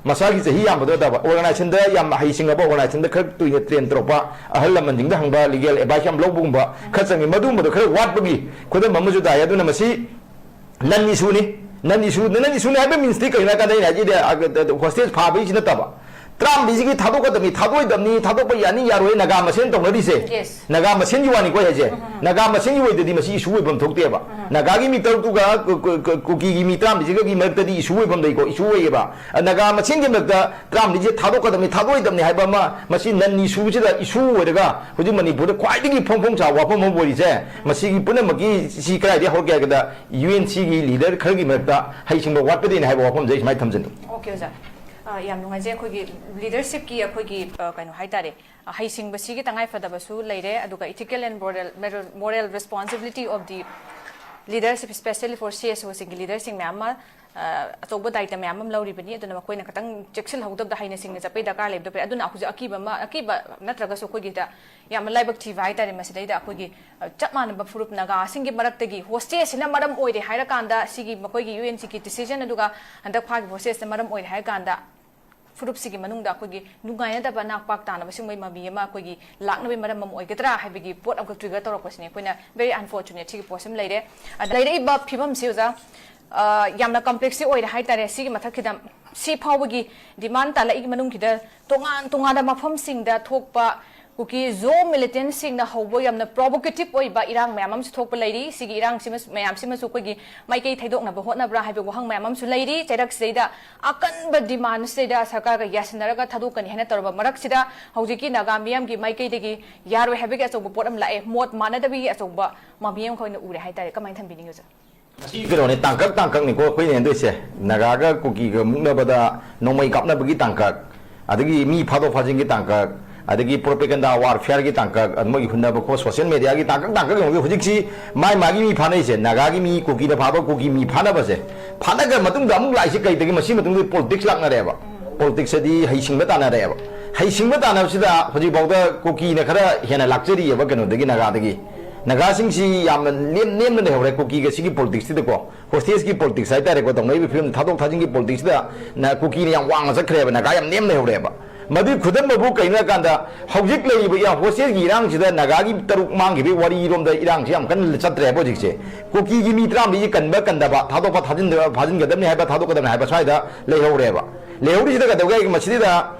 ꯃꯁꯥꯒꯤ ꯆꯍꯤ ꯌꯥꯝꯕꯗꯨ ꯅꯠꯇꯕ, organizationꯗ ꯌꯥꯝ ꯍꯩꯁꯤꯡꯉꯕ, organizationꯗ ꯈꯔ ꯀꯨꯏꯅ train ꯇꯧꯔꯛꯄ ꯑꯍꯜ ꯂꯃꯟꯁꯤꯡꯗ ꯍꯪꯕ, legal advice ꯌꯥꯝ ꯂꯧꯕꯒꯨꯝꯕ ꯈꯔ ꯆꯪꯉꯤ꯫ ꯃꯗꯨꯒꯨꯝꯕꯗꯣ ꯈꯔ ꯋꯥꯠꯄꯒꯤ ꯈꯨꯗꯝ ꯑꯃꯁꯨ ꯇꯥꯏ꯫ ꯑꯗꯨꯅ ꯃꯁꯤ non issueꯅꯤ꯫ Non issueꯅꯤ, non issueꯅꯤ ꯍꯥꯏꯕ meansꯇꯤ ꯀꯩꯅꯣ ꯍꯥꯏ ꯀꯥꯟꯗ, ꯑꯩꯅ ꯍꯥꯏꯁꯤꯗꯤ, ꯑ, hostage ꯐꯥꯕꯒꯤꯁꯤ ꯅꯠꯇꯕ, ꯇꯔꯥꯃꯔꯤꯁꯤꯒꯤ ꯊꯥꯗꯣꯛꯀꯗꯕꯅꯤ, ꯊꯥꯗꯣꯛꯑꯣꯏꯗꯕꯅꯤ, ꯊꯥꯗꯣꯛꯄ ꯌꯥꯅꯤ ꯌꯥꯔꯣꯏ ꯅꯥꯒꯥ ꯃꯁꯦꯟ ꯇꯧꯅꯔꯤꯁꯦ꯫ Yes. ꯅꯥꯒꯥ ꯃꯁꯦꯟꯒꯤ ꯋꯥꯅꯤꯀꯣ ꯑꯩ ꯍꯥꯏꯁꯦ꯫ ꯅꯥꯒꯥ ꯃꯁꯦꯟꯒꯤ ꯑꯣꯏꯗꯗꯤ ꯃꯁꯤ issue ꯑꯣꯏꯐꯝ ꯊꯣꯛꯇꯦꯕ꯫ ꯅꯥꯒꯥꯒꯤ ꯃꯤ ꯇꯔꯨꯛꯇꯨꯒ ꯀꯨ-, ꯀꯨ-, ꯀꯨ-, ꯀꯨꯀꯤꯒꯤ ꯃꯤ ꯇꯔꯥꯃꯔꯤꯁꯤꯒꯒꯤ ꯃꯔꯛꯇꯗꯤ issue ꯑꯣꯏꯐꯝ ꯂꯩꯀꯣ, issue ꯑꯣꯏꯌꯦꯕ꯫ ꯅꯥꯒꯥ ꯃꯁꯦꯟꯒꯤ ꯃꯔꯛꯇ ꯇꯔꯥꯃꯔꯤꯁꯦ ꯊꯥꯗꯣꯛꯀꯗꯕꯅꯤ, ꯊꯥꯗꯣꯛꯑꯣꯏꯗꯕꯅꯤ ꯍꯥꯏꯕ ꯑꯃ, ꯃꯁꯤ non issueꯁꯤꯗ issue ꯑꯣꯏꯔꯒ ꯍꯧꯖꯤꯛ ꯃꯅꯤꯄꯨꯔꯗ ꯈ꯭ꯋꯥꯏꯗꯒꯤ ꯐꯣꯡ ꯐꯣꯡ ꯁꯥꯕ ꯋꯥꯐꯝ ꯑꯃ ꯑꯣꯏꯔꯤꯁꯦ, ꯃꯁꯤꯒꯤ ꯄꯨꯝꯅꯃꯛꯀꯤ ꯁꯤ ꯀꯗꯥꯏꯗꯒꯤ ꯍꯧꯔꯛꯀꯦ ꯍꯥꯏꯕꯗ, ꯌꯨ ꯑꯦꯟ ꯁꯤꯒꯤ leader ꯈꯔꯒꯤ ꯃꯔꯛꯇ ꯍꯩꯁꯤꯡꯕ ꯋꯥꯠꯄꯗꯒꯤꯅꯤ ꯍꯥꯏꯕ ꯋꯥꯐꯝꯁꯦ ꯑꯩ ꯁꯨꯃꯥꯏꯅ ꯊꯝꯖꯅꯤꯡꯉꯤ꯫ Okay, ꯑꯣꯖꯥ꯫ ꯑ, ꯌꯥꯝ ꯅꯨꯡꯉꯥꯏꯖꯩ꯫ ꯑꯩꯈꯣꯏꯒꯤ leadershipꯀꯤ ꯑꯩꯈꯣꯏꯒꯤ, ꯑ, ꯀꯩꯅꯣ ꯍꯥꯏꯇꯥꯔꯦ, ꯑ, ꯍꯩꯁꯤꯡꯕꯁꯤꯒꯤ ꯇꯉꯥꯏ ꯐꯗꯕꯁꯨ ꯂꯩꯔꯦ, ꯑꯗꯨꯒ ethical and moral, moral, moral responsibility of the leadership, especially for C S Oꯁꯤꯡꯒꯤ leaderꯁꯤꯡ ꯃꯌꯥꯝ ꯑꯃ, ꯑ, ꯑꯆꯧꯕ ꯗꯥꯏꯇ ꯃꯌꯥꯝ ꯑꯃ ꯂꯧꯔꯤꯕꯅꯤ꯫ ꯑꯗꯨꯅ ꯃꯈꯣꯏꯅ ꯈꯤꯇꯪ ꯆꯦꯛꯁꯤꯜꯍꯧꯗꯕꯗ, ꯍꯩꯅ ꯁꯤꯡꯅ ꯆꯠꯄꯒꯤ ꯗꯔꯀꯥꯔ ꯂꯩꯕꯗꯣ ꯐꯩ꯫ ꯑꯗꯨꯅ ꯍꯧꯖꯤꯛ ꯑꯀꯤꯕ ꯑꯃ, ꯑꯀꯤꯕ ꯅꯠꯇ꯭ꯔꯒꯁꯨ ꯑꯩꯈꯣꯏꯒꯤꯗ ꯌꯥꯝꯅ ꯂꯥꯏꯕꯛ ꯊꯤꯕ ꯍꯥꯏꯇꯥꯔꯦ꯫ ꯃꯁꯤꯗꯩꯗ ꯑꯩꯈꯣꯏꯒꯤ, ꯑ, ꯆꯞ ꯃꯥꯟꯅꯕ ꯐꯨꯔꯨꯞ ꯅꯥꯒꯥꯁꯤꯡꯒꯤ ꯃꯔꯛꯇꯒꯤ hostageꯁꯤꯅ ꯃꯔꯝ ꯑꯣꯏꯔꯦ ꯍꯥꯏꯔꯀꯥꯟꯗ, ꯁꯤꯒꯤ ꯃꯈꯣꯏꯒꯤ ꯌꯨ ꯑꯦꯟ ꯁꯤꯒꯤ decision ꯑꯗꯨꯒ ꯍꯟꯗꯛ ꯐꯥꯈꯤꯕ hostageꯅ ꯃꯔꯝ ꯑꯣꯏꯔꯦ ꯍꯥꯏꯔꯀꯥꯟꯗ, ꯐꯨꯔꯨꯞꯁꯤꯒꯤ ꯃꯅꯨꯡꯗ ꯑꯩꯈꯣꯏꯒꯤ ꯅꯨꯡꯉꯥꯏꯅꯗꯕ ꯅꯥꯛ ꯄꯥꯛ ꯇꯥꯅꯕ ꯁꯤꯒꯨꯝꯕꯩ ꯃꯃꯤ ꯑꯃ ꯑꯩꯈꯣꯏꯒꯤ ꯂꯥꯛꯅꯕꯒꯤ ꯃꯔꯝ ꯑꯃ ꯑꯣꯏꯒꯗ꯭ꯔꯥ ꯍꯥꯏꯕꯒꯤ ꯄꯣꯠ ꯑꯃꯈꯛ trigger ꯇꯧꯔꯛꯄꯁꯤꯅꯦ꯫ ꯑꯩꯈꯣꯏꯅ very unfortunate ꯁꯤꯒꯤ ꯄꯣꯠꯁꯤꯃ ꯂꯩꯔꯦ꯫ ꯑꯗ ꯂꯩꯔꯛꯏꯕ ꯐꯤꯕꯝꯁꯤ, ꯑꯣꯖꯥ, ꯑ, ꯌꯥꯝꯅ complexꯁꯤ ꯑꯣꯏꯔꯦ ꯍꯥꯏꯇꯥꯔꯦ꯫ ꯁꯤꯒꯤ ꯃꯊꯛꯁꯤꯗ ꯁꯤ ꯐꯥꯎꯕꯒꯤ demand ꯇꯥꯂꯛꯏꯒꯤ ꯃꯅꯨꯡꯁꯤꯗ ꯇꯣꯉꯥꯟ ꯇꯣꯉꯥꯟꯕ ꯃꯐꯝꯁꯤꯡꯗ ꯊꯣꯛꯄ ꯀꯨꯀꯤ ꯖꯣ ꯃꯤꯂꯤꯇꯦꯟꯁꯤꯡꯅ ꯍꯧꯕ ꯌꯥꯝꯅ ꯄ꯭ꯔꯣꯚꯣꯀꯦꯇꯤꯚ ꯑꯣꯏꯕ ꯏꯔꯥꯡ ꯃꯌꯥꯝ ꯑꯃꯁꯨ ꯊꯣꯛꯄ ꯂꯩꯔꯤ꯫ ꯁꯤꯒꯤ ꯏꯔꯥꯡꯁꯤꯃꯁꯨ, ꯃꯌꯥꯝꯁꯤꯃꯁꯨ ꯑꯩꯈꯣꯏꯒꯤ ꯃꯥꯏꯀꯩ ꯊꯩꯗꯣꯛꯅꯕ ꯍꯣꯠꯅꯕ꯭ꯔꯥ ꯍꯥꯏꯕ ꯋꯥꯍꯪ ꯃꯌꯥꯝ ꯑꯃꯁꯨ ꯂꯩꯔꯤ꯫ ꯆꯩꯔꯛꯁꯤꯗꯩꯗ ꯑꯀꯟꯕ ꯗꯤꯃꯥꯟꯁꯤꯗꯩꯗ ꯁꯔꯀꯥꯔꯒ ꯌꯥꯁꯤꯟꯅꯔꯒ ꯊꯥꯗꯣꯛꯀꯅꯤ ꯍꯥꯏꯅ ꯇꯧꯔꯕ ꯃꯔꯛꯁꯤꯗ ꯍꯧꯖꯤꯛꯀꯤ ꯅꯥꯒꯥ ꯃꯤꯌꯥꯝꯒꯤ ꯃꯥꯏꯀꯩꯗꯒꯤ ꯌꯥꯔꯣꯏ ꯍꯥꯏꯕꯒꯤ ꯑꯆꯧꯕ ꯄꯣꯠ ꯑꯃ ꯂꯥꯛꯑꯦ꯫ ꯃꯣꯠ ꯃꯥꯟꯅꯗꯕꯒꯤ ꯑꯆꯧꯕ ꯃꯃꯤ ꯑꯃ ꯑꯩꯈꯣꯏꯅ ꯎꯔꯦ ꯍꯥꯏꯇꯥꯔꯦ꯫ ꯀꯃꯥꯏꯅ ꯊꯝꯕꯤꯅꯤꯡꯉꯤ ꯑꯣꯖꯥ? ꯃꯁꯤ ꯀꯩꯅꯣꯅꯦ, ꯇꯥꯡꯀꯛ ꯇꯥꯡꯀꯛꯅꯤꯀꯣ ꯑꯩꯈꯣꯏꯅ ꯍꯦꯟꯗꯣꯏꯁꯦ꯫ ꯅꯥꯒꯥꯒ ꯀꯨꯀꯤꯒ ꯃꯨꯛꯅꯕꯗ ꯅꯣꯡꯃꯩ ꯀꯥꯞꯅꯕꯒꯤ ꯇꯥꯡꯀꯛ, ꯑꯗꯒꯤ ꯃꯤ ꯐꯥꯗꯣꯛ ꯐꯥꯖꯤꯟꯒꯤ ꯇꯥꯡꯀꯛ, ꯑꯗꯒꯤ propaganda warfareꯒꯤ ꯇꯥꯡꯀꯛ, ꯑꯗꯨ ꯃꯣꯏꯒꯤ ꯍꯨꯟꯅꯕ ꯈꯣꯠ social mediaꯒꯤ ꯇꯥꯡꯀꯛ ꯇꯥꯡꯀꯛ ꯌꯦꯡꯉꯨꯒꯦ꯫ ꯍꯧꯖꯤꯛꯁꯤ ꯃꯥꯏ ꯃꯥꯒꯤ ꯃꯤ ꯐꯥꯅꯩꯁꯦ, ꯅꯥꯒꯥꯒꯤ ꯃꯤ, ꯀꯨꯀꯤꯅ ꯐꯥꯕ ꯀꯨꯀꯤ ꯃꯤ ꯐꯥꯅꯕꯁꯦ, ꯐꯥꯅꯈ꯭ꯔ ꯃꯇꯨꯡꯗ ꯑꯃꯨꯛ ꯂꯥꯛꯏꯁꯦ ꯀꯩꯗꯒꯤ? ꯃꯁꯤ ꯃꯇꯨꯡꯗ politics ꯂꯥꯛꯅꯔꯦꯕ꯫ Politics ꯍꯥꯏꯗꯤ ꯍꯩꯁꯤꯡꯕ ꯇꯥꯟꯅꯔꯦꯕ꯫ ꯍꯩꯁꯤꯡꯕ ꯇꯥꯟꯅꯕꯁꯤꯗ ꯍꯧꯖꯤꯛꯐꯥꯎꯗ ꯀꯨꯀꯤꯅ ꯈꯔ ꯍꯦꯟꯅ ꯂꯥꯛꯆꯔꯤꯑꯕ ꯀꯩꯅꯣꯗꯒꯤ, ꯅꯥꯒꯥꯗꯒꯤ꯫ ꯅꯥꯒꯥꯁꯤꯡꯁꯤ ꯌꯥꯝꯅ ꯂꯦꯝ-, ꯅꯦꯝꯅ ꯂꯩꯍꯧꯔꯦ ꯀꯨꯀꯤꯒ ꯁꯤꯒꯤ politicsꯁꯤꯗꯀꯣ꯫ Hostageꯀꯤ politics ꯍꯥꯏꯇꯥꯔꯦꯀꯣ, ꯇꯧꯅꯔꯤꯕ ꯐꯤꯕꯝ, ꯊꯥꯗꯣꯛ ꯊꯥꯖꯤꯟꯒꯤ politicsꯁꯤꯗ ꯅ-, ꯀꯨꯀꯤꯅ ꯌꯥꯝ ꯋꯥꯡꯅ ꯆꯠꯈ꯭ꯔꯦꯕ, ꯅꯥꯒꯥ ꯌꯥꯝ ꯅꯦꯝ ꯂꯩꯍꯧꯔꯦꯕ꯫ ꯃꯗꯨꯒꯤ ꯈꯨꯗꯝ ꯑꯃꯕꯨ ꯀꯩꯅꯣ ꯍꯥꯏ ꯀꯥꯟꯗ, ꯍꯧꯖꯤꯛ ꯂꯩꯔꯤꯕ ꯏꯔꯥꯡ, hostageꯀꯤ ꯏꯔꯥꯡꯁꯤꯗ ꯅꯥꯒꯥꯒꯤ ꯇꯔꯨꯛ ꯃꯥꯡꯈꯤꯕꯒꯤ ꯋꯥꯔꯤꯔꯣꯝꯗ ꯏꯔꯥꯡꯁꯤ ꯌꯥꯝ ꯀꯟꯅ ꯆꯠꯇ꯭ꯔꯦꯕ ꯍꯧꯖꯤꯛꯁꯦ꯫ ꯀꯨꯀꯤꯒꯤ ꯃꯤ ꯇꯔꯥꯃꯔꯤꯁꯤ ꯀꯟꯕ ꯀꯟꯗꯕ, ꯊꯥꯗꯣꯛꯄ ꯊꯥꯖꯤꯟꯗꯕ, ꯐꯥꯖꯤꯟꯒꯗꯕꯅꯤ ꯍꯥꯏꯕ ꯊꯥꯗꯣꯛꯀꯗꯕꯅꯤ ꯍꯥꯏꯕ ꯁ꯭ꯋꯥꯏꯗ ꯂꯩꯍꯧꯔꯦꯕ꯫ ꯂꯩꯍꯧꯔꯤꯁꯤꯗ ꯀꯩꯗꯧꯒꯦ ꯍꯥꯏꯔꯒ ꯃꯁꯤꯗ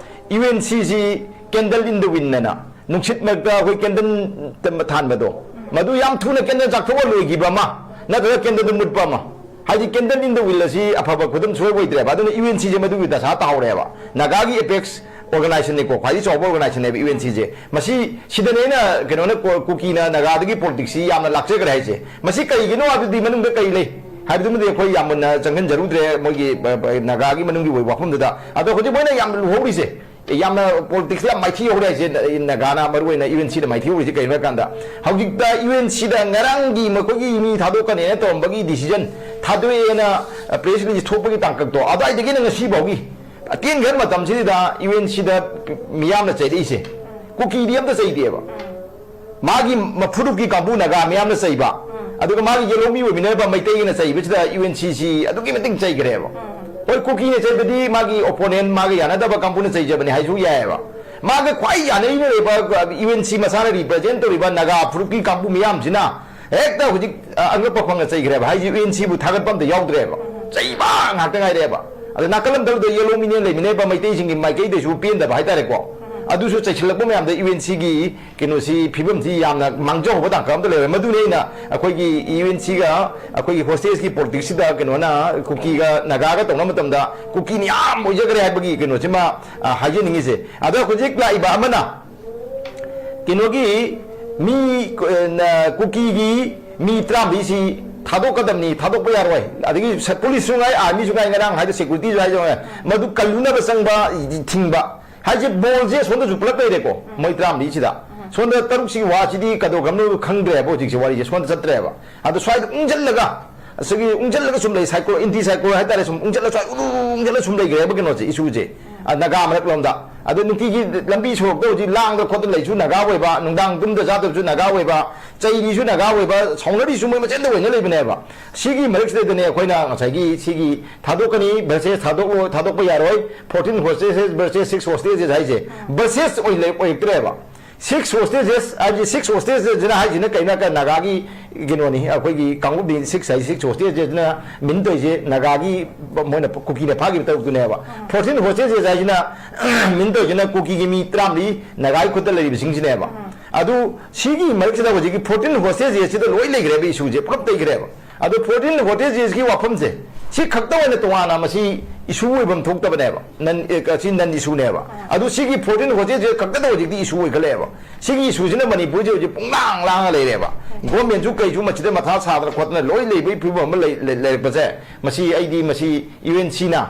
UNCꯁꯤ candle in the wind ꯍꯥꯏꯅ ꯅꯨꯡꯁꯤꯠ ꯃꯔꯛꯇ ꯑꯩꯈꯣꯏ candle ꯊꯥꯟꯕꯗꯣ, ꯃꯗꯨ ꯌꯥꯝ ꯊꯨꯅ candle ꯆꯥꯛꯊꯣꯛꯑ ꯂꯣꯏꯈꯤꯕ ꯑꯃ, ꯅꯠꯇ꯭ꯔꯒ candleꯗꯨ ꯃꯨꯠꯄ ꯑꯃ꯫ ꯍꯥꯏꯗꯤ candle in the wind ꯑꯁꯤ ꯑꯐꯕ ꯈꯨꯗꯝ ꯁꯨꯡꯑꯣꯏ ꯑꯣꯏꯗ꯭ꯔꯦꯕ꯫ ꯑꯗꯨꯅ UNCꯁꯦ ꯃꯗꯨꯒꯤ ꯗꯁꯥ ꯇꯥꯍꯧꯔꯦꯕ꯫ ꯅꯥꯒꯥꯒꯤ apex organizationꯅꯤꯀꯣ, ꯈ꯭ꯋꯥꯏꯗꯒꯤ ꯆꯥꯎꯕ organizationꯅꯦꯕ UNCꯁꯦ꯫ ꯃꯁꯤ, ꯁꯤꯗꯅꯦ ꯑꯩꯅ ꯀꯩꯅꯣꯅ ꯀꯣ-, ꯀꯨꯀꯤꯅ ꯅꯥꯒꯥꯗꯒꯤ politicsꯁꯤ ꯌꯥꯝꯅ ꯂꯥꯛꯆꯈ꯭ꯔꯦ ꯍꯥꯏꯁꯦ꯫ ꯃꯁꯤ ꯀꯔꯤꯒꯤꯅꯣ ꯍꯥꯏꯕꯗꯤ ꯃꯅꯨꯡꯗ ꯀꯔꯤ ꯂꯩ ꯍꯥꯏꯕꯗꯨꯃꯗꯤ ꯑꯩꯈꯣꯏ ꯌꯥꯝ ꯃꯨꯟꯅ ꯆꯪꯁꯤꯟꯖꯔꯨꯗ꯭ꯔꯦ, ꯃꯣꯏꯒꯤ, ꯑ, ꯑ, ꯅꯥꯒꯥꯒꯤ ꯃꯅꯨꯡꯒꯤ ꯑꯣꯏꯕ ꯋꯥꯐꯝꯗꯨꯗ꯫ ꯑꯗꯣ ꯍꯧꯖꯤꯛ ꯃꯣꯏꯅ ꯌꯥꯝ ꯂꯨꯍꯧꯔꯤꯁꯦ, ꯌꯥꯝꯅ politicsꯇ ꯌꯥꯝ ꯃꯥꯏꯊꯤ ꯍꯧꯔꯦ ꯍꯥꯏꯁꯦ, ꯅ-, ꯅꯥꯒꯥꯅ ꯃꯔꯨ ꯑꯣꯏꯅ UNCꯗ ꯃꯥꯏꯊꯤ ꯍꯧꯔꯤꯁꯦ ꯀꯩꯅꯣ ꯍꯥꯏ ꯀꯥꯟꯗ, ꯍꯧꯖꯤꯛꯇ UNCꯗ ꯉꯔꯥꯡꯒꯤ ꯃꯈꯣꯏꯒꯤ ꯃꯤ ꯊꯥꯗꯣꯛꯀꯅꯦꯅ ꯇꯧꯔꯝꯕꯒꯤ decision ꯊꯥꯗꯣꯛꯑꯦꯅ, ꯑ, press release ꯊꯣꯛꯄꯒꯤ ꯇꯥꯡꯀꯛꯇꯣ, ꯑꯗꯨꯋꯥꯏꯗꯒꯤꯅ ꯉꯁꯤ ꯐꯥꯎꯒꯤ ꯑꯇꯦꯟꯈꯔ ꯃꯇꯝꯁꯤꯗ UNCꯗ ꯃꯤꯌꯥꯝꯅ ꯆꯩꯔꯛꯏꯁꯦ, ꯀꯨꯀꯤꯗꯤ ꯑꯝꯇ ꯆꯩꯗꯦꯕ꯫ ꯃꯥꯒꯤ ꯃꯐꯨꯔꯨꯞꯀꯤ ꯀꯥꯡꯕꯨ ꯅꯥꯒꯥ ꯃꯤꯌꯥꯝꯅ ꯆꯩꯕ, ꯑꯗꯨꯒ ꯃꯥꯒꯤ ꯌꯦꯜꯍꯧꯃꯤ ꯑꯣꯏꯃꯤꯟꯅꯔꯤꯕ ꯃꯩꯇꯩꯒꯤꯅ ꯆꯩꯕꯁꯤꯗ UNCꯁꯤ ꯑꯗꯨꯛꯀꯤ ꯃꯇꯤꯛ ꯆꯩꯈ꯭ꯔꯦꯕ꯫ ꯍꯣꯏ, ꯀꯨꯀꯤꯅ ꯆꯩꯕꯗꯤ ꯃꯥꯒꯤ opponent, ꯃꯥꯒ ꯌꯥꯅꯗꯕ ꯀꯥꯡꯕꯨꯅ ꯆꯩꯖꯕꯅꯤ ꯍꯥꯏꯁꯨ ꯌꯥꯏꯑꯕ꯫ ꯃꯥꯒ ꯈ꯭ꯋꯥꯏ ꯌꯥꯅꯔꯤꯕ UNC ꯃꯁꯥꯅ represent ꯇꯧꯔꯤꯕ ꯅꯥꯒꯥ ꯐꯨꯔꯨꯞꯀꯤ ꯀꯥꯡꯕꯨ ꯃꯤꯌꯥꯝꯁꯤꯅ ꯍꯦꯛꯇ ꯍꯧꯖꯤꯛ, ꯑ, ꯑꯉꯛꯄ ꯐꯪꯅ ꯆꯩꯈ꯭ꯔꯦꯕ꯫ ꯍꯥꯏꯁꯤ UNCꯕꯨ ꯊꯥꯒꯠꯄ ꯑꯝꯇ ꯌꯥꯎꯗ꯭ꯔꯦꯕ꯫ ꯆꯩꯕ ꯉꯥꯛꯇ ꯉꯥꯏꯔꯦꯕ꯫ ꯑꯗ ꯅꯥꯀꯜ ꯑꯝꯗ ꯌꯦꯜꯍꯧꯃꯤꯅ ꯂꯩꯃꯤꯟꯅꯔꯤꯕ ꯃꯩꯇꯩꯁꯤꯡꯒꯤ ꯃꯥꯏꯀꯩꯗꯁꯨ ꯄꯦꯟꯗꯕ ꯍꯥꯏꯇꯥꯔꯦꯀꯣ꯫ ꯑꯗꯨꯁꯨ ꯆꯩꯁꯤꯜꯂꯛꯄ ꯃꯌꯥꯝꯗ ꯌꯨ ꯑꯦꯟ ꯁꯤꯒꯤ ꯀꯩꯅꯣꯁꯤ, ꯐꯤꯕꯝꯁꯤ ꯌꯥꯝꯅ ꯃꯥꯡꯖꯍꯧꯕ ꯇꯥꯡꯀꯛ ꯑꯃꯗ ꯂꯩꯔꯦ꯫ ꯃꯗꯨꯅꯤ ꯑꯩꯅ ꯑꯩꯈꯣꯏꯒꯤ ꯌꯨ ꯑꯦꯟ ꯁꯤꯒ ꯑꯩꯈꯣꯏꯒꯤ ꯍꯣꯁꯇꯦꯖꯀꯤ ꯄꯣꯂꯤꯇꯤꯛꯁꯁꯤꯗ ꯀꯩꯅꯣꯅ ꯀꯨꯀꯤꯒ ꯅꯥꯒꯥꯒ ꯇꯧꯅꯕ ꯃꯇꯝꯗ ꯀꯨꯀꯤꯅ ꯌꯥꯝ ꯑꯣꯏꯖꯈ꯭ꯔꯦ ꯍꯥꯏꯕꯒꯤ ꯀꯩꯅꯣꯁꯤꯃ, ꯑ, ꯍꯥꯏꯖꯅꯤꯡꯉꯤꯁꯦ꯫ ꯑꯗꯣ ꯍꯧꯖꯤꯛ ꯂꯥꯛꯏꯕ ꯑꯃꯅ ꯀꯩꯅꯣꯒꯤ ꯃꯤ, ꯑ, ꯀꯨꯀꯤꯒꯤ ꯃꯤ ꯇꯔꯥꯃꯔꯤꯁꯤ ꯊꯥꯗꯣꯛꯀꯗꯕꯅꯤ, ꯊꯥꯗꯣꯛꯄ ꯌꯥꯔꯣꯏ꯫ ꯑꯗꯒꯤ ꯁ-, ꯄꯨꯂꯤꯁꯁꯨ ꯉꯥꯏ, ꯑꯥꯔꯃꯤꯁꯨ ꯉꯥꯏ, ꯉꯔꯥꯡ ꯍꯥꯏꯗꯣ ꯁꯦꯀ꯭ꯌꯨꯔꯤꯇꯤꯁꯨ ꯍꯥꯏꯗꯣ ꯉꯥꯏ, ꯃꯗꯨ ꯀꯜꯂꯨꯅꯕ ꯆꯪꯕ, ꯊꯤꯡꯕ ꯍꯥꯏꯁꯦ꯫ ꯕꯣꯜꯁꯦ ꯁꯣꯝꯗꯁꯨ ꯄꯨꯂꯞ ꯂꯩꯔꯦꯀꯣ, ꯃꯣꯏ ꯇꯔꯥꯃꯔꯤꯁꯤꯗ꯫ ꯁꯣꯝꯗ ꯇꯔꯨꯛꯁꯤꯒꯤ ꯋꯥꯁꯤꯗꯤ ꯀꯩꯗꯧꯈ꯭ꯔꯕꯅꯣ ꯈꯪꯗ꯭ꯔꯦꯕ ꯍꯧꯖꯤꯛꯁꯦ, ꯋꯥꯔꯤꯁꯦ ꯁꯣꯝꯗ ꯆꯠꯇ꯭ꯔꯦꯕ꯫ ꯑꯗꯣ ꯁ꯭ꯋꯥꯏꯗ ꯎꯪꯁꯤꯜꯂꯒ, ꯑꯁꯤꯒꯤ ꯎꯪꯁꯤꯜꯂꯒ ꯁꯨꯝ ꯂꯩ, ꯁꯥꯏꯀꯣ, ꯑꯦꯟꯇꯤ ꯁꯥꯏꯀꯣ ꯍꯥꯏꯇꯥꯔꯦ, ꯁꯨꯝ ꯎꯪꯁꯤꯜꯂ, ꯁ꯭ꯋꯥꯏ ꯎꯔꯨ ꯎꯔꯨ ꯎꯪꯁꯤꯜꯂ ꯁꯨꯝ ꯂꯩꯈ꯭ꯔꯦꯕ ꯀꯩꯅꯣꯁꯦ, ꯏꯁꯨꯁꯦ꯫ ꯑ, ꯅꯥꯒꯥ ꯃꯔꯛꯂꯣꯝꯗ꯫ ꯑꯗꯣ ꯅꯨꯡꯇꯤꯒꯤ ꯂꯝꯕꯤ ꯁꯣꯔꯣꯛꯇ ꯍꯧꯖꯤꯛ ꯂꯥꯡꯗ ꯈꯣꯠꯇꯅ ꯂꯩꯁꯨ ꯅꯥꯒꯥ ꯑꯣꯏꯕ, ꯅꯨꯡꯗꯥꯡ ꯇꯨꯝꯗ ꯆꯥꯗꯕꯁꯨ ꯅꯥꯒꯥ ꯑꯣꯏꯕ, ꯆꯩꯔꯤꯁꯨ ꯅꯥꯒꯥ ꯑꯣꯏꯕ, ꯁꯥꯎꯅꯔꯤꯁꯨ ꯃꯣꯏ ꯃꯁꯦꯟꯗ ꯑꯣꯏꯅ ꯂꯩꯕꯅꯦꯕ꯫ ꯁꯤꯒꯤ ꯃꯔꯛꯁꯤꯗꯩꯗꯅꯦ ꯑꯩꯈꯣꯏꯅ ꯉꯁꯥꯏꯒꯤ ꯁꯤꯒꯤ ꯊꯥꯗꯣꯛꯀꯅꯤ, ꯚꯔꯁꯦꯁ ꯊꯥꯗꯣꯛꯂꯣꯏ, ꯊꯥꯗꯣꯛꯄ ꯌꯥꯔꯣꯏ, ꯐꯣꯔꯇꯤꯟ ꯍꯣꯁꯇꯦꯖꯦꯁ ꯚꯔꯁꯦꯁ ꯁꯤꯛꯁ ꯍꯣꯁꯇꯦꯖꯦꯁ ꯍꯥꯏꯁꯦ, ꯚꯔꯁꯦꯁ ꯑꯣꯏꯅ ꯑꯣꯏꯔꯛꯇ꯭ꯔꯦꯕ꯫ ꯁꯤꯛꯁ ꯍꯣꯁꯇꯦꯖꯦꯁ ꯍꯥꯏꯕꯗꯤ, ꯁꯤꯛꯁ ꯍꯣꯁꯇꯦꯖꯦꯁ ꯍꯥꯏꯁꯤꯅ ꯀꯩꯅꯣ ꯍꯥꯏ ꯀꯥꯟꯗ ꯅꯥꯒꯥꯒꯤ ꯀꯩꯅꯣꯅꯤ, ꯑꯩꯈꯣꯏꯒꯤ ꯀꯥꯡꯂꯨꯞꯅꯤ꯫ ꯁꯤꯛꯁ ꯍꯥꯏꯁꯦ, ꯁꯤꯛꯁ ꯍꯣꯁꯇꯦꯖꯦꯁꯅ ꯃꯤꯟ ꯇꯧꯔꯤꯁꯦ ꯅꯥꯒꯥꯒꯤ, ꯃꯣꯏꯅ ꯀꯨꯀꯤꯅ ꯐꯥꯈꯤꯕ ꯇꯔꯨꯛꯇꯨꯅꯦꯕ꯫ ꯐꯣꯔꯇꯤꯟ ꯍꯣꯁꯇꯦꯖꯦꯁ ꯍꯥꯏꯁꯤꯅ ꯃꯤꯟ ꯇꯧꯔꯤꯁꯤꯅ ꯀꯨꯀꯤꯒꯤ ꯃꯤ ꯇꯔꯥꯃꯔꯤ ꯅꯥꯒꯥꯒꯤ ꯈꯨꯠꯇ ꯂꯩꯔꯤꯕꯁꯤꯡꯁꯤꯅꯦꯕ꯫ ꯑꯗꯨ ꯁꯤꯒꯤ ꯃꯔꯛꯁꯤꯗ ꯍꯧꯖꯤꯛꯀꯤ ꯐꯣꯔꯇꯤꯟ ꯍꯣꯁꯇꯦꯖꯦꯁꯁꯤꯗ ꯂꯣꯏ ꯂꯩꯈ꯭ꯔꯦꯕ, ꯏꯁꯨꯁꯦ ꯄꯨꯂꯞ ꯂꯩꯈ꯭ꯔꯦꯕ꯫ ꯑꯗꯣ ꯐꯣꯔꯇꯤꯟ ꯍꯣꯁꯇꯦꯖꯦꯁꯀꯤ ꯋꯥꯐꯝꯁꯦ ꯁꯤ ꯈꯛꯇ ꯑꯣꯏꯅ ꯇꯣꯉꯥꯟꯅ ꯃꯁꯤ ꯏꯁꯨ ꯑꯣꯏꯐꯝ ꯊꯣꯛꯇꯕꯅꯦꯕ, ꯅꯟ, ꯑꯦ, ꯁꯤ ꯅꯟ ꯏꯁꯨꯅꯦꯕ꯫ ꯑꯗꯨ ꯁꯤꯒꯤ ꯐꯣꯔꯇꯤꯟ ꯍꯣꯁꯇꯦꯖꯦꯁ ꯈꯛꯇꯗ ꯍꯧꯖꯤꯛꯇꯤ ꯏꯁꯨ ꯑꯣꯏꯈꯠꯂꯛꯑꯦꯕ꯫ ꯁꯤꯒꯤ ꯏꯁꯨꯁꯤꯅ ꯃꯅꯤꯄꯨꯔꯁꯦ ꯍꯧꯖꯤꯛ ꯄꯨꯡꯂꯥꯡ ꯂꯥꯡꯉ ꯂꯩꯔꯦꯕ꯫ ꯒꯣꯔꯃꯦꯟꯁꯨ ꯀꯩꯁꯨ ꯃꯁꯤꯗ ꯃꯊꯥ ꯁꯥꯗꯅ ꯈꯣꯠꯇꯅ ꯂꯣꯏ ꯂꯩꯕꯒꯤ ꯐꯤꯕꯝ ꯑꯃ ꯂꯩ-, ꯂꯩ-, ꯂꯩꯔꯛꯄꯁꯦ, ꯃꯁꯤ ꯑꯩꯗꯤ ꯃꯁꯤ ꯌꯨ ꯑꯦꯟ ꯁꯤꯅ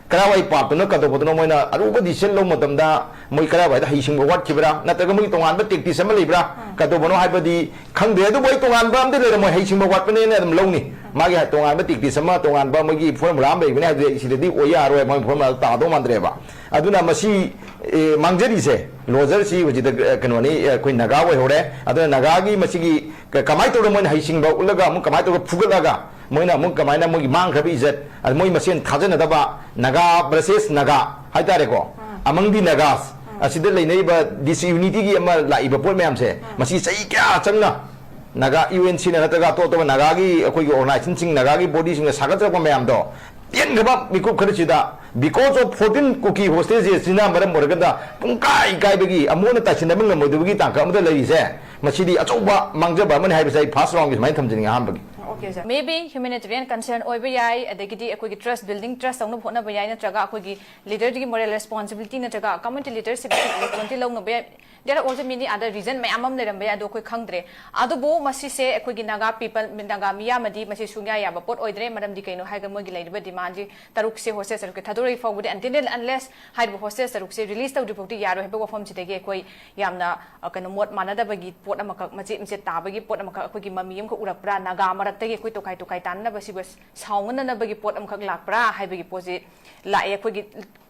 ꯀꯔꯥꯏꯋꯥꯏ ꯄꯥꯞꯇꯅꯣ ꯀꯩꯗꯧꯕꯗꯅꯣ ꯃꯣꯏꯅ ꯑꯔꯨꯕ ꯗꯤꯁꯤꯖꯟ ꯂꯧꯕ ꯃꯇꯝꯗ ꯃꯣꯏ ꯀꯔꯥꯏꯋꯥꯏꯗ ꯍꯩꯁꯤꯡꯕ ꯋꯥꯠꯈꯤꯕ꯭ꯔꯥ, ꯅꯠꯇ꯭ꯔꯒ ꯃꯣꯏꯒꯤ ꯇꯣꯉꯥꯟꯕ ꯇꯦꯛꯇꯤꯛꯁ ꯑꯃ ꯂꯩꯕ꯭ꯔꯥ, ꯀꯩꯗꯧꯕꯅꯣ ꯍꯥꯏꯕꯗꯤ ꯈꯪꯗ꯭ꯔꯦ꯫ ꯑꯗꯨꯕꯨ ꯑꯩ ꯇꯣꯉꯥꯟꯕ ꯑꯝꯗꯤ ꯂꯩꯔꯝꯃꯣꯏ, ꯍꯩꯁꯤꯡꯕ ꯋꯥꯠꯄꯅꯦꯅ ꯑꯗꯨꯝ ꯂꯧꯅꯤ꯫ ꯃꯥꯒꯤ ꯇꯣꯉꯥꯟꯕ ꯇꯦꯛꯇꯤꯛꯁ ꯑꯃ, ꯇꯣꯉꯥꯟꯕ ꯃꯣꯏꯒꯤ ꯐꯣꯔꯃꯨꯂꯥ ꯑꯃ ꯂꯩꯕꯅꯦ ꯍꯥꯏꯕꯗꯤ ꯑꯩ ꯁꯤꯗꯗꯤ ꯑꯣꯏ ꯌꯥꯔꯣꯏ, ꯃꯣꯏ ꯐꯣꯔꯃꯨꯂꯥꯗꯣ ꯇꯥꯗꯧ ꯃꯥꯟꯗ꯭ꯔꯦꯕ꯫ ꯑꯗꯨꯅ ꯃꯁꯤ, ꯑꯦ, ꯃꯥꯡꯖꯔꯤꯁꯦ, ꯂꯣꯖꯔꯁꯤ ꯍꯧꯖꯤꯛꯇ, ꯑꯦ, ꯀꯩꯅꯣꯅꯤ, ꯑꯦ, ꯑꯩꯈꯣꯏ ꯅꯥꯒꯥ ꯑꯣꯏꯍꯧꯔꯦ꯫ ꯑꯗꯨꯅ ꯅꯥꯒꯥꯒꯤ ꯃꯁꯤꯒꯤ ꯀ-, ꯀꯃꯥꯏꯅ ꯇꯧꯔꯒ ꯃꯣꯏꯅ ꯍꯩꯁꯤꯡꯕ ꯎꯠꯂꯒ ꯑꯃꯨꯛ ꯀꯃꯥꯏꯅ ꯇꯧꯔꯒ ꯐꯨꯒꯠꯂꯒ ꯃꯣꯏꯅ ꯑꯃꯨꯛ ꯀꯃꯥꯏꯅ ꯃꯣꯏꯒꯤ ꯃꯥꯡꯈ꯭ꯔꯕ ꯏꯖꯠ, ꯑꯗ ꯃꯣꯏ ꯃꯁꯦꯟ ꯊꯥꯖꯅꯗꯕ, ꯅꯥꯒꯥ ꯚꯔꯁꯦꯁ ꯅꯥꯒꯥ ꯍꯥꯏꯇꯥꯔꯦꯀꯣ, ꯑꯃꯪꯗꯤ ꯅꯥꯒꯥꯁ, ꯑꯁꯤꯗ ꯂꯩꯅꯔꯤꯕ ꯗꯤꯁꯌꯨꯅꯤꯇꯤꯒꯤ ꯑꯃ ꯂꯥꯛꯏꯕ ꯄꯣꯠ ꯃꯌꯥꯝꯁꯦ, ꯃꯁꯤ ꯆꯍꯤ ꯀꯌꯥ ꯆꯪꯅ ꯅꯥꯒꯥ ꯌꯨ ꯑꯦꯟ ꯁꯤꯅ ꯅꯠꯇ꯭ꯔꯒ ꯑꯇꯣꯞ ꯑꯇꯣꯞꯄ ꯅꯥꯒꯥꯒꯤ ꯑꯩꯈꯣꯏꯒꯤ ꯑꯣꯔꯒꯅꯥꯏꯖꯦꯁꯟꯁꯤꯡ, ꯅꯥꯒꯥꯒꯤ ꯕꯣꯗꯤꯁꯤꯡꯅ ꯁꯥꯒꯠꯆꯔꯛꯄ ꯃꯌꯥꯝꯗꯣ ꯇꯦꯟꯈ꯭ꯔꯕ ꯃꯤꯀꯨꯞ ꯈꯔꯁꯤꯗ, because of fourteen Kuki hostels ꯁꯤꯅ ꯃꯔꯝ ꯑꯣꯏꯔꯒꯗ ꯄꯨꯡꯀꯥꯏ ꯀꯥꯏꯕꯒꯤ, ꯑꯃꯨꯛ ꯍꯟꯅ ꯇꯥꯁꯤꯟꯅꯕ ꯉꯝꯃꯣꯏꯗꯕꯒꯤ ꯇꯥꯡꯀꯛ ꯑꯃꯗ ꯂꯩꯔꯤꯁꯦ, ꯃꯁꯤꯗꯤ ꯑꯆꯧꯕ ꯃꯥꯡꯖꯕ ꯑꯃꯅꯤ ꯍꯥꯏꯕꯁꯦ ꯑꯩ first round ꯒꯤ ꯁꯨꯃꯥꯏꯅ ꯊꯝꯖꯅꯤꯡꯉꯤ ꯑꯍꯥꯟꯕꯒꯤ꯫ Okay, sir. Maybe humanitarian concern ꯑꯣꯏꯕ ꯌꯥꯏ, ꯑꯗꯒꯤꯗꯤ ꯑꯩꯈꯣꯏꯒꯤ trust building, trust ꯇꯧꯅꯕ ꯍꯣꯠꯅꯕ ꯌꯥꯏ, ꯅꯠꯇ꯭ꯔꯒ ꯑꯩꯈꯣꯏꯒꯤ leader ꯒꯤ moral responsibility ꯅꯠꯇ꯭ꯔꯒ community leadership ꯒꯤ responsibility ꯂꯧꯅꯕ ꯌꯥꯏ꯫ There are also many other reason ꯃꯌꯥꯝ ꯑꯃ ꯂꯩꯔꯝꯕ ꯌꯥꯏ, ꯑꯗꯣ ꯑꯩꯈꯣꯏ ꯈꯪꯗ꯭ꯔꯦ꯫ ꯑꯗꯨꯕꯨ ꯃꯁꯤꯁꯦ ꯑꯩꯈꯣꯏꯒꯤ Naga people, Naga ꯃꯤꯌꯥꯝꯅꯗꯤ ꯃꯁꯤ ꯁꯨꯡꯌꯥ ꯌꯥꯕ ꯄꯣꯠ ꯑꯣꯏꯗ꯭ꯔꯦ꯫ ꯃꯔꯝꯗꯤ ꯀꯩꯅꯣ ꯍꯥꯏꯔꯒ ꯃꯣꯏꯒꯤ ꯂꯩꯔꯤꯕ demand ꯁꯤ ꯇꯔꯨꯛꯁꯦ, hostage ꯇꯔꯨꯛꯁꯦ ꯊꯥꯗꯣꯔꯛꯏ ꯐꯥꯎꯕꯗꯤ, until and unless ꯍꯥꯏꯔꯤꯕ hostage ꯇꯔꯨꯛꯁꯦ release ꯇꯧꯗ꯭ꯔꯤ ꯐꯥꯎꯗꯤ ꯌꯥꯔꯣꯏ ꯍꯥꯏꯕ ꯋꯥꯐꯝꯁꯤꯗꯒꯤ ꯑꯩꯈꯣꯏ ꯌꯥꯝꯅ, ꯑ, ꯀꯩꯅꯣ, ꯃꯣꯠ ꯃꯥꯟꯅꯗꯕꯒꯤ ꯄꯣꯠ ꯑꯃꯈꯛ, ꯃꯆꯦꯠ ꯃꯆꯦꯠ ꯇꯥꯕꯒꯤ ꯄꯣꯠ ꯑꯃꯈꯛ, ꯑꯩꯈꯣꯏꯒꯤ ꯃꯃꯤ ꯑꯃꯈꯛ ꯎꯔꯛꯄ꯭ꯔꯥ? ꯅꯥꯒꯥ ꯃꯔꯛꯇꯒꯤ ꯑꯩꯈꯣꯏ ꯇꯣꯈꯥꯏ ꯇꯣꯈꯥꯏ ꯇꯥꯟꯅꯅꯕ ꯁꯤꯕꯨ ꯁꯥꯎꯅꯅꯕꯒꯤ ꯄꯣꯠ ꯑꯃꯈꯛ ꯂꯥꯛꯄ꯭ꯔꯥ ꯍꯥꯏꯕꯒꯤ ꯄꯣꯠꯁꯤ ꯂꯥꯛꯑꯦ꯫ ꯑꯩꯈꯣꯏꯒꯤ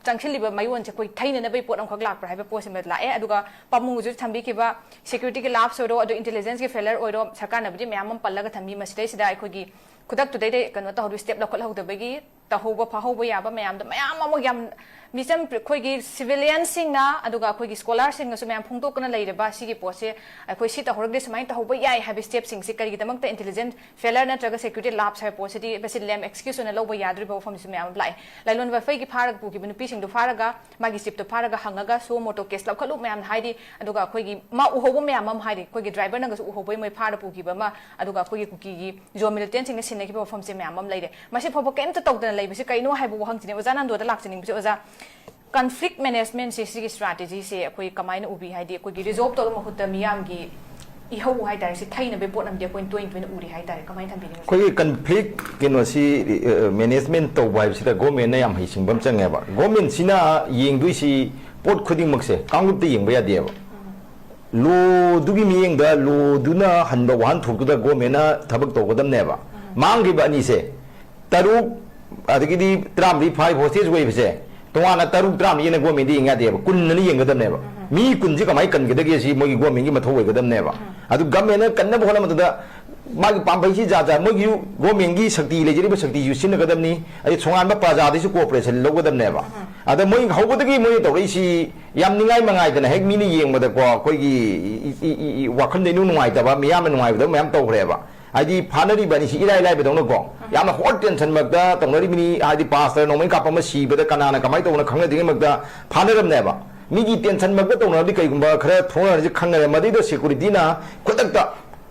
ꯆꯪꯁꯤꯜꯂꯤꯕ ꯃꯌꯣꯟꯁꯦ ꯑꯩꯈꯣꯏ ꯊꯩꯅꯅꯕꯒꯤ ꯄꯣꯠ ꯑꯃꯈꯛ ꯂꯥꯛꯄ꯭ꯔꯥ ꯍꯥꯏꯕ ꯄꯣꯠꯁꯤꯃ ꯂꯥꯛꯑꯦ꯫ ꯑꯗꯨꯒ ꯄꯥꯕꯨꯡꯒꯤꯁꯨ ꯊꯝꯕꯤꯈꯤꯕ security ꯒꯤ lapse ꯑꯣꯏꯔꯣ, ꯑꯗꯨ intelligence ꯀꯤ failure ꯑꯣꯏꯔꯣ, ꯁꯔꯀꯥꯔꯅꯕꯨꯗꯤ ꯃꯌꯥꯝ ꯑꯃ ꯄꯜꯂꯒ ꯊꯝꯃꯤ꯫ ꯃꯁꯤꯗꯩꯁꯤꯗ ꯑꯩꯈꯣꯏꯒꯤ ꯈꯨꯗꯛꯇꯨꯗꯩꯗ ꯀꯩꯅꯣ ꯇꯧꯍꯧꯗꯕ, step ꯂꯧꯈꯠꯍꯧꯗꯕꯒꯤ ꯇꯧꯍꯧꯕ ꯐꯥꯍꯧꯕ ꯌꯥꯕ ꯃꯌꯥꯝꯗꯣ ꯃꯌꯥꯝ ꯑꯃ ꯌꯥꯝ ꯃꯤꯆꯝ, ꯑꯩꯈꯣꯏꯒꯤ civilian ꯁꯤꯡꯅ ꯑꯗꯨꯒ ꯑꯩꯈꯣꯏꯒꯤ scholar ꯁꯤꯡꯅꯁꯨ ꯃꯌꯥꯝ ꯐꯣꯡꯗꯣꯛꯇꯅ ꯂꯩꯔꯕ ꯁꯤꯒꯤ ꯄꯣꯠꯁꯦ, ꯑꯩꯈꯣꯏ ꯁꯤ ꯇꯧꯍꯧꯔꯒꯗꯤ ꯁꯨꯃꯥꯏꯅ ꯇꯧꯍꯧꯕ ꯌꯥꯏ ꯍꯥꯏꯕ step ꯁꯤꯡꯁꯦ ꯀꯔꯤꯒꯤꯗꯃꯛꯇ intelligence failure ꯅꯠꯇ꯭ꯔꯒ security lapse ꯍꯥꯏꯕ ꯄꯣꯠꯁꯤꯗꯤ ꯃꯁꯤ lame excuse ꯑꯣꯏꯅ ꯂꯧꯕ ꯌꯥꯗꯣꯔꯤꯕ ꯋꯥꯐꯝꯁꯨ ꯃꯌꯥꯝ ꯑꯃ ꯂꯥꯛꯑꯦ꯫ ꯂꯥꯏꯂꯣꯟ ꯋꯥꯐꯩꯒꯤ ꯐꯥꯔꯒ ꯄꯨꯈꯤꯕ ꯅꯨꯄꯤꯁꯤꯡꯗꯣ ꯐꯥꯔꯒ ꯃꯥꯒꯤ chief ꯇꯣ ꯐꯥꯔꯒ ꯍꯪꯉꯒ suo motu case ꯂꯧꯈꯠꯂꯨ ꯃꯌꯥꯝꯅ ꯍꯥꯏꯔꯤ꯫ ꯑꯗꯨꯒ ꯑꯩꯈꯣꯏꯒꯤ ꯃꯥ ꯎꯍꯧꯕ ꯃꯌꯥꯝ ꯑꯃ ꯍꯥꯏꯔꯤ, ꯑꯩꯈꯣꯏꯒꯤ driver ꯅꯒꯁꯨ ꯎꯍꯧꯕꯩ ꯃꯣꯏ ꯐꯥꯔ ꯄꯨꯈꯤꯕ ꯑꯃ, ꯑꯗꯨꯒ ꯑꯩꯈꯣꯏꯒꯤ ꯀꯨꯀꯤꯒꯤ Zo militant ꯁꯤꯡꯅ ꯁꯤꯟꯅꯈꯤꯕ ꯋꯥꯐꯝꯁꯦ ꯃꯌꯥꯝ ꯑꯃ ꯂꯩꯔꯦ꯫ ꯃꯁꯤ ꯐꯥꯎꯕ ꯀꯩꯝꯇ ꯇꯧꯗꯅ ꯂꯩꯕꯁꯤ ꯀꯩꯅꯣ ꯍꯥꯏꯕ ꯋꯥꯍꯪꯁꯤꯅꯦ ꯑꯣꯖꯥ ꯅꯟꯗꯣꯗ ꯂꯥꯛꯆꯅꯤꯡꯕꯁꯦ꯫ ꯑꯣꯖꯥ, conflict management ꯁꯦ, ꯁꯤꯒꯤ strategy ꯁꯦ ꯑꯩꯈꯣꯏ ꯀꯃꯥꯏꯅ ꯎꯕꯤ? ꯍꯥꯏꯗꯤ ꯑꯩꯈꯣꯏꯒꯤ resolve ꯇꯧꯔ ꯃꯍꯨꯠꯇ ꯃꯤꯌꯥꯝꯒꯤ ꯏꯍꯧ ꯍꯥꯏꯇꯥꯔꯦ, ꯁꯤ ꯊꯩꯅꯕꯒꯤ ꯄꯣꯠ ꯑꯃꯗꯤ ꯑꯩꯈꯣꯏꯅ ꯇꯣꯏꯅ ꯇꯣꯏꯅ ꯎꯔꯤ ꯍꯥꯏꯇꯥꯔꯦ꯫ ꯀꯃꯥꯏꯅ ꯊꯝꯕꯤꯅꯤꯡꯉꯤ? ꯑꯩꯈꯣꯏꯒꯤ conflict ꯀꯩꯅꯣꯁꯤ, ꯑ, management ꯇꯧꯕ ꯍꯥꯏꯕꯁꯤꯗ government ꯅ ꯌꯥꯝ ꯍꯩꯁꯤꯡꯕ ꯑꯃ ꯆꯪꯉꯦꯕ꯫ Government ꯁꯤꯅ ꯌꯦꯡꯗꯣꯏꯁꯤ ꯄꯣꯠ ꯈꯨꯗꯤꯡꯃꯛꯁꯦ ꯀꯥꯡꯂꯨꯞꯇ ꯌꯦꯡꯕ ꯌꯥꯗꯦꯕ꯫ Law ꯗꯨꯒꯤ ꯃꯤꯠꯌꯦꯡꯗ, law ꯗꯨꯅ ꯍꯟꯕ ꯋꯥꯍꯟꯊꯣꯛꯇꯨꯗ government ꯅ ꯊꯕꯛ ꯇꯧꯒꯗꯕꯅꯦꯕ꯫ ꯃꯥꯡꯈ꯭ꯔꯤꯕ ꯑꯅꯤꯁꯦ, ꯇꯔꯨꯛ, ꯑꯗꯒꯤꯗꯤ ꯇꯔꯥꯃꯔꯤ ꯐꯥꯏ hostage ꯑꯣꯏꯕꯁꯦ, ꯇꯣꯉꯥꯟꯅ ꯇꯔꯨꯛ, ꯇꯔꯥꯃꯔꯤ ꯑꯅ government ꯗ ꯌꯦꯡ ꯌꯥꯗꯦꯕ, ꯀꯨꯟ ꯑꯅ ꯌꯦꯡꯒꯗꯕꯅꯦꯕ꯫ ꯃꯤ ꯀꯨꯟꯁꯤ ꯀꯃꯥꯏꯅ ꯀꯟꯒꯗꯒꯦ ꯁꯤ ꯃꯣꯏꯒꯤ government ꯒꯤ ꯃꯊꯧ ꯑꯣꯏꯒꯗꯕꯅꯦꯕ꯫ ꯑꯗꯨ government ꯅ ꯀꯟꯅꯕ ꯍꯣꯠꯅꯕꯗꯨꯗ ꯃꯥꯒꯤ ꯄꯥꯝꯕꯩꯁꯤ ꯖꯥꯠ ꯖꯥꯠ, ꯃꯣꯏꯒꯤ government ꯒꯤ ꯁꯛꯇꯤ, ꯂꯩꯖꯔꯤꯕ ꯁꯛꯇꯤꯁꯨ ꯁꯤꯖꯤꯟꯅꯒꯗꯕꯅꯤ, ꯑꯗꯩ ꯁꯣꯉꯥꯟꯕ ꯄ꯭ꯔꯖꯥꯗꯩꯁꯨ cooperation ꯂꯧꯒꯗꯕꯅꯦꯕ꯫ ꯑꯗ ꯃꯣꯏ ꯍꯧꯕꯗꯒꯤ ꯃꯣꯏꯅ ꯇꯧꯔꯛꯏꯁꯤ ꯌꯥꯝ ꯅꯤꯡꯉꯥꯏ ꯃꯉꯥꯏꯗꯅ, ꯍꯦꯛ ꯃꯤꯅ ꯌꯦꯡꯕꯗꯀꯣ ꯑꯩꯈꯣꯏꯒꯤ ꯏ-, ꯏ-, ꯏ-, ꯏ-, ꯋꯥꯈꯜꯗ ꯏꯅꯨꯡ ꯅꯨꯡꯉꯥꯏꯇꯕ, ꯃꯤꯌꯥꯝꯅ ꯅꯨꯡꯉꯥꯏꯕꯗꯕ ꯃꯌꯥꯝ ꯇꯧꯈ꯭ꯔꯦꯕ꯫ ꯍꯥꯏꯗꯤ ꯐꯥꯅꯔꯤꯕ ꯑꯅꯤꯁꯤ ꯏꯔꯥꯏ ꯂꯥꯏꯕꯗꯧꯅꯀꯣ, ꯌꯥꯝꯅ ꯍꯣꯠ ꯇꯦꯟꯁꯟꯃꯛꯇ ꯇꯧꯅꯔꯤꯕꯅꯤ꯫ ꯍꯥꯏꯗꯤ ꯄꯥꯁꯇꯔ ꯅꯣꯡꯃꯩ ꯀꯥꯞꯄ ꯑꯃ ꯁꯤꯕꯗ ꯀꯅꯥꯅ ꯀꯃꯥꯏꯅ ꯇꯧꯕꯅꯣ ꯈꯪꯅꯗ꯭ꯔꯤꯉꯩꯃꯛꯇ ꯐꯥꯅꯔꯝꯅꯦꯕ꯫ ꯃꯤꯒꯤ ꯇꯦꯟꯁꯟꯃꯛꯇ ꯇꯧꯅꯔꯗꯤ ꯀꯩꯒꯨꯝꯕ ꯈꯔ ꯊꯣꯛꯅꯔꯁꯤ ꯈꯪꯅꯔꯦ꯫ ꯃꯗꯩꯗ ꯁꯦꯀꯨꯔꯤꯇꯤꯅ ꯈꯨꯗꯛꯇ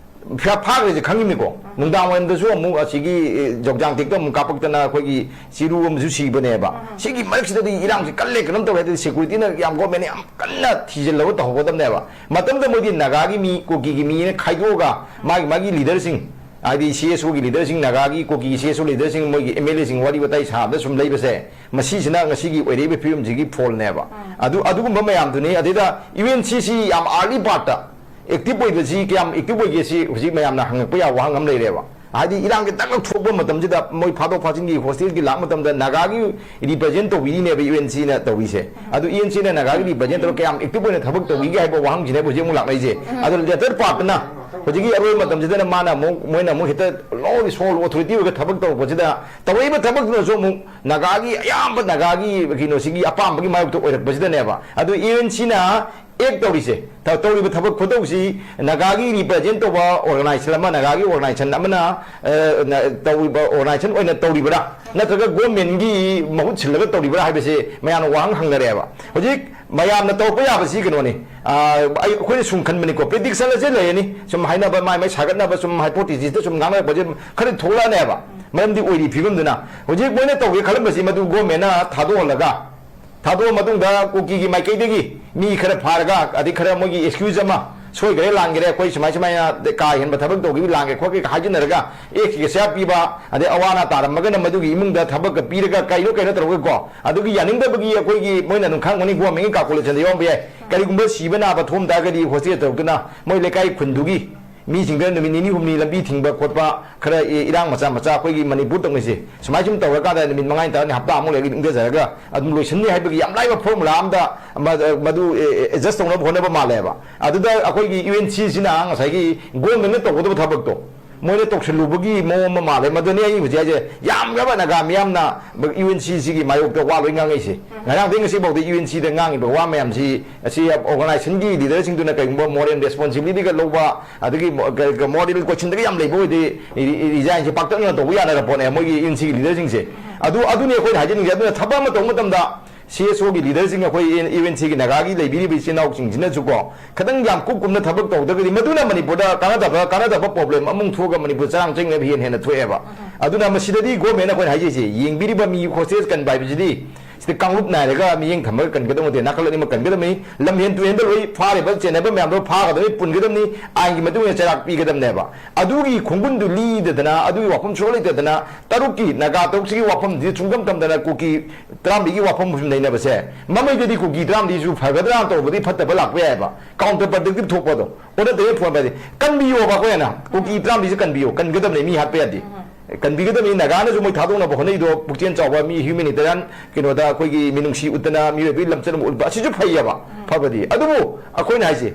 ꯐꯥ-, ꯐꯥꯈ꯭ꯔꯤꯁꯦ ꯈꯪꯉꯤꯅꯤꯀꯣ꯫ ꯅꯨꯡꯗꯥꯡ ꯋꯥꯏꯔꯝꯗꯁꯨ ꯑꯃꯨꯛ ꯑꯁꯤꯒꯤ, ꯑꯦ, ꯖꯣꯛꯖꯥꯡ ꯇꯦꯛꯇ ꯑꯃꯨꯛ ꯀꯥꯞꯄꯛꯇꯅ ꯑꯩꯈꯣꯏꯒꯤ ꯆꯤꯔꯨ ꯑꯃꯁꯨ ꯁꯤꯕꯅꯦꯕ꯫ ꯁꯤꯒꯤ ꯃꯔꯛꯁꯤꯗꯗꯤ ꯏꯔꯥꯡꯁꯤ ꯀꯜꯂꯦ, ꯀꯩꯅꯣꯝ ꯇꯧꯔꯦ, ꯑꯗꯨꯗꯤ ꯁꯦꯀꯨꯔꯤꯇꯤꯅ ꯌꯥꯝ, ꯒꯣꯔꯃꯦꯟꯅ ꯌꯥꯝ ꯀꯟꯅ ꯊꯤꯖꯤꯜꯂꯒ ꯇꯧꯍꯧꯒꯗꯕꯅꯦꯕ꯫ ꯃꯇꯝꯗ ꯃꯣꯏꯗꯤ ꯅꯥꯒꯥꯒꯤ ꯃꯤ, ꯀꯨꯀꯤꯒꯤ ꯃꯤꯅ ꯈꯥꯏꯗꯣꯛꯑꯒ ꯃꯥꯒꯤ, ꯃꯥꯒꯤ ꯂꯤꯗꯔꯁꯤꯡ, ꯍꯥꯏꯗꯤ ꯁꯤ ꯑꯦꯁ ꯑꯣꯒꯤ ꯂꯤꯗꯔꯁꯤꯡ, ꯅꯥꯒꯥꯒꯤ, ꯀꯨꯀꯤꯒꯤ ꯁꯤ ꯑꯦꯁ ꯑꯣ ꯂꯤꯗꯔꯁꯤꯡ, ꯃꯣꯏꯒꯤ ꯑꯦꯝ ꯑꯦꯜ ꯑꯦꯁꯤꯡ ꯋꯥꯔꯤ ꯋꯥꯇꯥꯏ ꯁꯥꯕꯗ ꯁꯨꯝ ꯂꯩꯕꯁꯦ, ꯃꯁꯤꯁꯤꯅ ꯉꯁꯤꯒꯤ ꯑꯣꯏꯔꯛꯏꯕ ꯐꯤꯕꯝꯁꯤꯒꯤ ꯐꯣꯜꯅꯦꯕ꯫ ꯑꯗꯨ, ꯑꯗꯨꯒꯨꯝꯕ ꯃꯌꯥꯝꯗꯨꯅꯤ꯫ ꯑꯗꯩꯗ ꯌꯨ ꯑꯦꯟ ꯁꯤ ꯁꯤ ꯌꯥꯝ ꯑꯥꯔꯂꯤ ꯄꯥꯔꯠꯇ ꯑꯦꯛꯇꯤꯚ ꯑꯣꯏꯕꯁꯤ, ꯀꯌꯥꯝ ꯑꯦꯛꯇꯤꯚ ꯑꯣꯏꯒꯦ ꯁꯤ ꯍꯧꯖꯤꯛ ꯃꯌꯥꯝꯅ ꯍꯪꯉꯛꯄ ꯌꯥꯕ ꯋꯥꯍꯪ ꯑꯃ ꯂꯩꯔꯦꯕ꯫ ꯍꯥꯏꯗꯤ ꯏꯔꯥꯡꯁꯦ ꯇꯛ ꯂꯧꯊꯣꯛꯄ ꯃꯇꯝꯁꯤꯗ ꯃꯣꯏ ꯐꯥꯗꯣꯛ ꯐꯥꯖꯤꯟꯒꯤ ꯍꯣꯁꯇꯦꯜꯒꯤ ꯂꯥꯛꯄ ꯃꯇꯝꯗ ꯅꯥꯒꯥꯒꯤ ꯔꯤꯄ꯭ꯔꯖꯦꯟ ꯇꯧꯕꯤꯔꯤꯅꯦꯕ ꯌꯨ ꯑꯦꯟ ꯁꯤꯅ ꯇꯧꯔꯤꯁꯦ꯫ ꯑꯗꯨ ꯌꯨ ꯑꯦꯟ ꯁꯤꯅ ꯅꯥꯒꯥꯒꯤ ꯔꯤꯄ꯭ꯔꯖꯦꯟ ꯇꯧꯔꯒ ꯀꯌꯥꯝ ꯑꯦꯛꯇꯤꯚ ꯑꯣꯏꯅ ꯊꯕꯛ ꯇꯧꯕꯤꯒꯦ ꯍꯥꯏꯕ ꯋꯥꯍꯪꯁꯤꯅꯦꯕ ꯍꯧꯖꯤꯛ ꯑꯃꯨꯛ ꯂꯥꯛꯅꯔꯤꯁꯦ꯫ ꯑꯗꯣ ꯂꯦꯇꯔ ꯄꯥꯔꯠꯇꯅ ꯍꯧꯖꯤꯛꯀꯤ ꯑꯔꯣꯏꯕ ꯃꯇꯝꯁꯤꯗꯅ ꯃꯥꯅ ꯑꯃꯨꯛ, ꯃꯣꯏꯅ ꯑꯃꯨꯛ ꯍꯦꯛꯇ ꯂꯣ ꯁꯣꯜ ꯑꯣꯊꯣꯔꯤꯇꯤ ꯑꯣꯏꯔꯒ ꯊꯕꯛ ꯇꯧꯔꯛꯄꯁꯤꯗ, ꯇꯧꯔꯛꯏꯕ ꯊꯕꯛꯇꯨꯅꯁꯨ ꯑꯃꯨꯛ ꯅꯥꯒꯥꯒꯤ, ꯑꯌꯥꯝꯕ ꯅꯥꯒꯥꯒꯤ ꯀꯩꯅꯣꯁꯤꯒꯤ ꯑꯄꯥꯝꯕꯒꯤ ꯃꯥꯌꯣꯛꯇ ꯑꯣꯏꯔꯛꯄꯁꯤꯗꯅꯦꯕ꯫ ꯑꯗꯨ ꯌꯨ ꯑꯦꯟ ꯁꯤꯅ ꯑꯦꯛ ꯇꯧꯔꯤꯁꯦ, ꯊ-, ꯇꯧꯔꯤꯕ ꯊꯕꯛ ꯈꯨꯇꯧꯁꯤ ꯅꯥꯒꯥꯒꯤ ꯔꯤꯄ꯭ꯔꯖꯦꯟ ꯇꯧꯕ ꯑꯣꯔꯒꯅꯥꯏꯖꯦꯁꯟ ꯑꯃ, ꯅꯥꯒꯥꯒꯤ ꯑꯣꯔꯒꯅꯥꯏꯖꯦꯁꯟ ꯑꯃꯅ, ꯑ, ꯅ-, ꯇꯧꯔꯤꯕ ꯑꯣꯔꯒꯅꯥꯏꯖꯦꯁꯟ ꯑꯣꯏꯅ ꯇꯧꯔꯤꯕ꯭ꯔꯥ, ꯅꯠꯇ꯭ꯔꯒ ꯒꯣꯔꯃꯦꯟꯒꯤ ꯃꯍꯨꯠ ꯁꯤꯜꯂꯒ ꯇꯧꯔꯤꯕ꯭ꯔꯥ ꯍꯥꯏꯕꯁꯦ ꯃꯌꯥꯝꯅ ꯋꯥꯍꯪ ꯍꯪꯅꯔꯦꯕ꯫ ꯍꯧꯖꯤꯛ ꯃꯌꯥꯝꯅ ꯇꯧꯔꯛꯄ ꯌꯥꯕꯁꯤ ꯀꯩꯅꯣꯅꯤ, ꯑ, ꯑꯩ, ꯑꯩꯈꯣꯏꯅ ꯁꯨꯝ ꯈꯟꯕꯅꯤꯀꯣ, ꯄ꯭ꯔꯤꯗꯤꯛꯁꯟ ꯑꯁꯦ ꯂꯩꯔꯅꯤ, ꯁꯨꯝ ꯍꯥꯏꯅꯕ, ꯃꯥꯏ ꯃꯥꯏ ꯁꯥꯒꯠꯅꯕ, ꯁꯨꯝ ꯍꯥꯏꯄꯣꯊꯤꯁꯤꯁꯇ ꯁꯨꯝ ꯉꯥꯡꯅꯔꯛꯄꯁꯦ ꯈꯔ ꯊꯣꯛꯂꯛꯑꯅꯦꯕ꯫ ꯃꯔꯝꯗꯤ ꯑꯣꯏꯔꯤ ꯐꯤꯕꯝꯗꯨꯅ ꯍꯧꯖꯤꯛ ꯃꯣꯏꯅ ꯇꯧꯒꯦ ꯈꯜꯂꯝꯕꯁꯤ ꯃꯗꯨ ꯒꯣꯔꯃꯦꯟꯅ ꯊꯥꯗꯣꯛꯍꯜꯂꯒ, ꯊꯥꯗꯣꯛꯑ ꯃꯇꯨꯡꯗ ꯀꯨꯀꯤꯒꯤ ꯃꯥꯏꯀꯩꯗꯒꯤ ꯃꯤ ꯈꯔ ꯐꯥꯔꯒ, ꯑꯗꯩ ꯈꯔ ꯃꯣꯏꯒꯤ ꯑꯦꯛꯁꯀ꯭ꯌꯨꯖ ꯑꯃ, "ꯁꯣꯏꯈ꯭ꯔꯦ, ꯂꯥꯟꯈ꯭ꯔꯦ, ꯑꯩꯈꯣꯏ ꯁꯨꯃꯥꯏ ꯁꯨꯃꯥꯏꯅ ꯀꯥ ꯍꯦꯟꯕ ꯊꯕꯛ ꯇꯧꯈꯤꯕ, ꯂꯥꯟꯈ꯭ꯔꯦ ꯈꯣꯠꯈ꯭ꯔꯦ" ꯍꯥꯏꯖꯤꯟꯅꯔꯒ, ꯑꯦꯛꯁ ꯒ꯭ꯔꯦꯁꯤꯌꯥ ꯄꯤꯕ, ꯑꯗꯩ ꯑꯋꯥ ꯑꯅꯥ ꯇꯥꯔꯝꯃꯒꯅ ꯃꯗꯨꯒꯤ ꯏꯃꯨꯡꯗ ꯊꯕꯛꯀ ꯄꯤꯔꯒ ꯀꯩꯅꯣ ꯀꯩꯅꯣ ꯇꯧꯔꯒꯀꯣ, ꯑꯗꯨꯒꯤ ꯌꯥꯅꯤꯡꯗꯕꯒꯤ ꯑꯩꯈꯣꯏꯒꯤ, ꯃꯣꯏꯅ ꯑꯗꯨꯝ ꯈꯪꯉꯝꯒꯅꯤ, ꯒꯣꯔꯃꯦꯟꯒꯤ ꯀꯥꯜꯀꯨꯂꯦꯁꯟꯗ ꯌꯥꯎꯔꯝꯕ ꯌꯥꯏ꯫ ꯀꯔꯤꯒꯨꯝꯕ ꯁꯤꯕ ꯅꯥꯕ ꯊꯣꯛꯑꯝ ꯇꯥꯔꯒꯗꯤ ꯍꯣꯁꯇꯦꯜ ꯇꯧꯔꯛꯇꯨꯅ ꯃꯣꯏ ꯂꯩꯀꯥꯏ ꯈꯨꯟꯗꯨꯒꯤ ꯃꯤꯁꯤꯡꯗ ꯅꯨꯃꯤꯠ ꯅꯤꯅꯤ ꯍꯨꯝꯅꯤ ꯂꯝꯕꯤ ꯊꯤꯡꯕ ꯈꯣꯠꯄ, ꯈꯔ ꯏ-, ꯏꯔꯥꯡ ꯃꯆꯥ ꯃꯆꯥ ꯑꯩꯈꯣꯏꯒꯤ ꯃꯅꯤꯄꯨꯔ ꯇꯧꯅꯩꯁꯦ, ꯁꯨꯃꯥꯏ ꯁꯨꯝ ꯇꯧꯔꯀꯥꯟꯗ ꯅꯨꯃꯤꯠ ꯃꯉꯥꯅꯤ ꯇꯔꯥꯅꯤ, ꯍꯞꯇꯥ ꯑꯃꯨꯛ ꯂꯩꯔꯒ ꯏꯪꯊꯖꯔꯒ ꯑꯗꯨꯝ ꯂꯣꯏꯁꯤꯟꯅꯤ ꯍꯥꯏꯕꯒꯤ ꯌꯥꯝ ꯂꯥꯏꯕ ꯐꯣꯔꯃꯨꯂꯥ ꯑꯝꯗ ꯃ-, ꯃꯗꯨ, ꯑꯦ, ꯑꯦ, ꯑꯦꯗꯖꯁ ꯇꯧꯅꯕ ꯍꯣꯠꯅꯕ ꯃꯥꯜꯂꯦꯕ꯫ ꯑꯗꯨꯗ ꯑꯩꯈꯣꯏꯒꯤ ꯌꯨ ꯑꯦꯟ ꯁꯤꯁꯤꯅ ꯉꯁꯥꯏꯒꯤ ꯒꯣꯔꯃꯦꯟꯅ ꯇꯧꯒꯗꯕ ꯊꯕꯛꯇꯣ, ꯃꯣꯏꯅ ꯇꯧꯁꯜꯂꯨꯕꯒꯤ ꯃꯑꯣꯡ ꯑꯃ ꯃꯥꯜꯂꯦ꯫ ꯃꯗꯨꯅꯤ ꯑꯩ ꯍꯧꯖꯤꯛ ꯍꯥꯏꯁꯦ, ꯌꯥꯝꯈ꯭ꯔꯕ ꯅꯥꯒꯥ ꯃꯤꯌꯥꯝꯅ ꯌꯨ ꯑꯦꯟ ꯁꯤꯁꯤꯒꯤ ꯃꯥꯌꯣꯛꯇ ꯋꯥ ꯂꯣꯏ ꯉꯥꯡꯉꯛꯏꯁꯦ꯫ ꯉꯔꯥꯡꯗꯒꯤ ꯉꯁꯤꯐꯥꯎꯗ ꯌꯨ ꯑꯦꯟ ꯁꯤꯗ ꯉꯥꯡꯉꯤꯕ ꯋꯥ ꯃꯌꯥꯝꯁꯤ, ꯑꯁꯤ ꯑꯣꯔꯒꯅꯥꯏꯖꯦꯁꯟꯒꯤ ꯂꯤꯗꯔꯁꯤꯡꯗꯨꯅ ꯀꯩꯒꯨꯝꯕ ꯃꯣꯔꯦꯜ ꯔꯦꯁꯄꯣꯟꯁꯤꯕꯤꯂꯤꯇꯤꯒ ꯂꯧꯕ, ꯑꯗꯒꯤ ꯃꯣ-, ꯀ-, ꯀ-, ꯃꯣꯔꯦꯜ ꯀꯣꯏꯁꯟꯗꯒ ꯌꯥꯝ ꯂꯩꯕ ꯑꯣꯏꯗꯤ, ꯔꯤ-, ꯔꯤꯖꯥꯏꯟꯁꯦ ꯄꯥꯛꯇꯛꯅꯅ ꯇꯧꯕ ꯌꯥꯅꯔ ꯄꯣꯠꯅꯦ ꯃꯣꯏꯒꯤ ꯌꯨ ꯑꯦꯟ ꯁꯤꯒꯤ ꯂꯤꯗꯔꯁꯤꯡꯁꯦ꯫ ꯑꯗꯨ, ꯑꯗꯨꯅꯤ ꯑꯩꯈꯣꯏꯅ ꯍꯥꯏꯖꯅꯤꯡꯉꯤꯁꯦ꯫ ꯑꯗꯨꯅ ꯊꯕꯛ ꯑꯃ ꯇꯧꯕ ꯃꯇꯝꯗ ꯁꯤ ꯑꯦꯁ ꯑꯣꯒꯤ ꯂꯤꯗꯔꯁꯤꯡ, ꯑꯩꯈꯣꯏ ꯌꯨ ꯑꯦꯟ ꯁꯤꯒꯤ ꯅꯥꯒꯥꯒꯤ ꯂꯩꯕꯤꯔꯤꯕ ꯏꯆꯤꯟ ꯏꯅꯥꯎꯁꯤꯡꯁꯤꯅꯁꯨꯀꯣ, ꯈꯤꯇꯪ ꯌꯥꯝ ꯀꯨꯞ ꯀꯨꯞꯅ ꯊꯕꯛ ꯇꯧꯗ꯭ꯔꯒꯗꯤ ꯃꯗꯨꯅ ꯃꯅꯤꯄꯨꯔꯗ ꯀꯥꯟꯅꯗꯕ, ꯀꯥꯟꯅꯗꯕ ꯄ꯭ꯔꯣꯕ꯭ꯂꯦꯝ ꯑꯃꯨꯛ ꯊꯣꯛꯑꯒ ꯃꯅꯤꯄꯨꯔ ꯆꯔꯥꯡ ꯆꯤꯡꯅꯕ ꯍꯦꯟꯅ ꯍꯦꯟꯅ ꯊꯣꯛꯑꯦꯕ꯫ ꯑꯗꯨꯅ ꯃꯁꯤꯗꯗꯤ ꯒꯣꯔꯃꯦꯟꯅ ꯑꯩꯈꯣꯏꯅ ꯍꯥꯏꯖꯩꯁꯦ, ꯌꯦꯡꯕꯤꯔꯤꯕ ꯃꯤ ꯍꯣꯁꯇꯦꯖ ꯀꯟꯕ ꯍꯥꯏꯕꯁꯤꯗꯤ ꯁꯤꯗ ꯀꯥꯡꯂꯨꯞ ꯅꯥꯏꯔꯒ ꯃꯤꯠꯌꯦꯡ ꯊꯝꯃꯒ ꯀꯟꯒꯗꯕ ꯅꯠꯇꯦ, ꯅꯥꯀꯜ ꯑꯅꯤꯃꯛ ꯀꯟꯒꯗꯕꯅꯤ꯫ ꯂꯝ ꯍꯦꯟ ꯇꯨ ꯍꯦꯟꯗ ꯂꯣꯏ ꯐꯥꯔꯤꯕ ꯆꯦꯟꯅꯕ ꯃꯌꯥꯝꯗꯣ ꯐꯥꯒꯗꯕꯅꯤ, ꯄꯨꯟꯒꯗꯕꯅꯤ, ꯑꯥꯏꯟꯒꯤ ꯃꯇꯨꯡ ꯏꯟꯅ ꯆꯩꯔꯥꯛ ꯄꯤꯒꯗꯕꯅꯦꯕ꯫ ꯑꯗꯨꯒꯤ ꯈꯣꯡꯒꯨꯟꯗꯨ ꯂꯤꯗꯗꯅ, ꯑꯗꯨꯒꯤ ꯋꯥꯐꯝ ꯁꯨꯡꯂꯩ ꯂꯩꯇꯗꯅ, ꯇꯔꯨꯛꯀꯤ ꯅꯥꯒꯥ ꯇꯔꯨꯛꯁꯤꯒꯤ ꯋꯥꯐꯝꯁꯤ ꯁꯨꯡꯀꯝ ꯊꯝꯗꯅ ꯀꯨꯀꯤ ꯇꯔꯥꯃꯔꯤꯒꯤ ꯋꯥꯐꯝ ꯁꯨꯝ ꯅꯩꯅꯕꯁꯦ, ꯃꯃꯩꯗꯗꯤ ꯀꯨꯀꯤ ꯇꯔꯥꯃꯔꯤꯁꯨ ꯐꯒꯗ꯭ꯔꯥ ꯇꯧꯕꯗꯤ ꯐꯠꯇꯕ ꯂꯥꯛꯄ ꯌꯥꯏꯑꯕ, ꯀꯥꯎꯟꯇꯔ ꯄ꯭ꯔꯗꯛꯇꯤꯞ ꯊꯣꯛꯄꯗꯣ꯫ ꯑꯣꯟꯅ ꯇꯩꯅ ꯐꯣꯟ ꯄꯥꯏꯗꯦ꯫ ꯀꯟꯕꯤꯌꯣꯕ ꯑꯩꯈꯣꯏꯅ, ꯀꯨꯀꯤ ꯇꯔꯥꯃꯔꯤꯁꯦ ꯀꯟꯕꯤꯌꯣ, ꯀꯟꯒꯗꯕꯅꯤ, ꯃꯤ ꯍꯥꯠꯄ ꯌꯥꯗꯦ꯫ ꯀꯟꯕꯤꯒꯗꯕꯅꯤ꯫ ꯅꯥꯒꯥꯅꯁꯨ ꯃꯣꯏ ꯊꯥꯗꯣꯛꯅꯕ ꯍꯣꯠꯅꯩꯗꯣ, ꯄꯨꯛꯆꯦꯜ ꯆꯥꯎꯕ ꯃꯤ, ꯍ꯭ꯌꯨꯃꯦꯅꯤꯇꯦꯔꯤꯌꯥꯟ ꯀꯩꯅꯣꯗ ꯑꯩꯈꯣꯏꯒꯤ ꯃꯤꯅꯨꯡꯁꯤ ꯎꯠꯇꯅ ꯃꯤꯑꯣꯏꯕꯒꯤ ꯂꯝꯆꯠ ꯑꯃ ꯎꯠꯄ, ꯑꯁꯤꯁꯨ ꯐꯩꯌꯦꯕ, ꯐꯕꯗꯤ꯫ ꯑꯗꯨꯕꯨ ꯑꯩꯈꯣꯏꯅ ꯍꯥꯏꯁꯦ,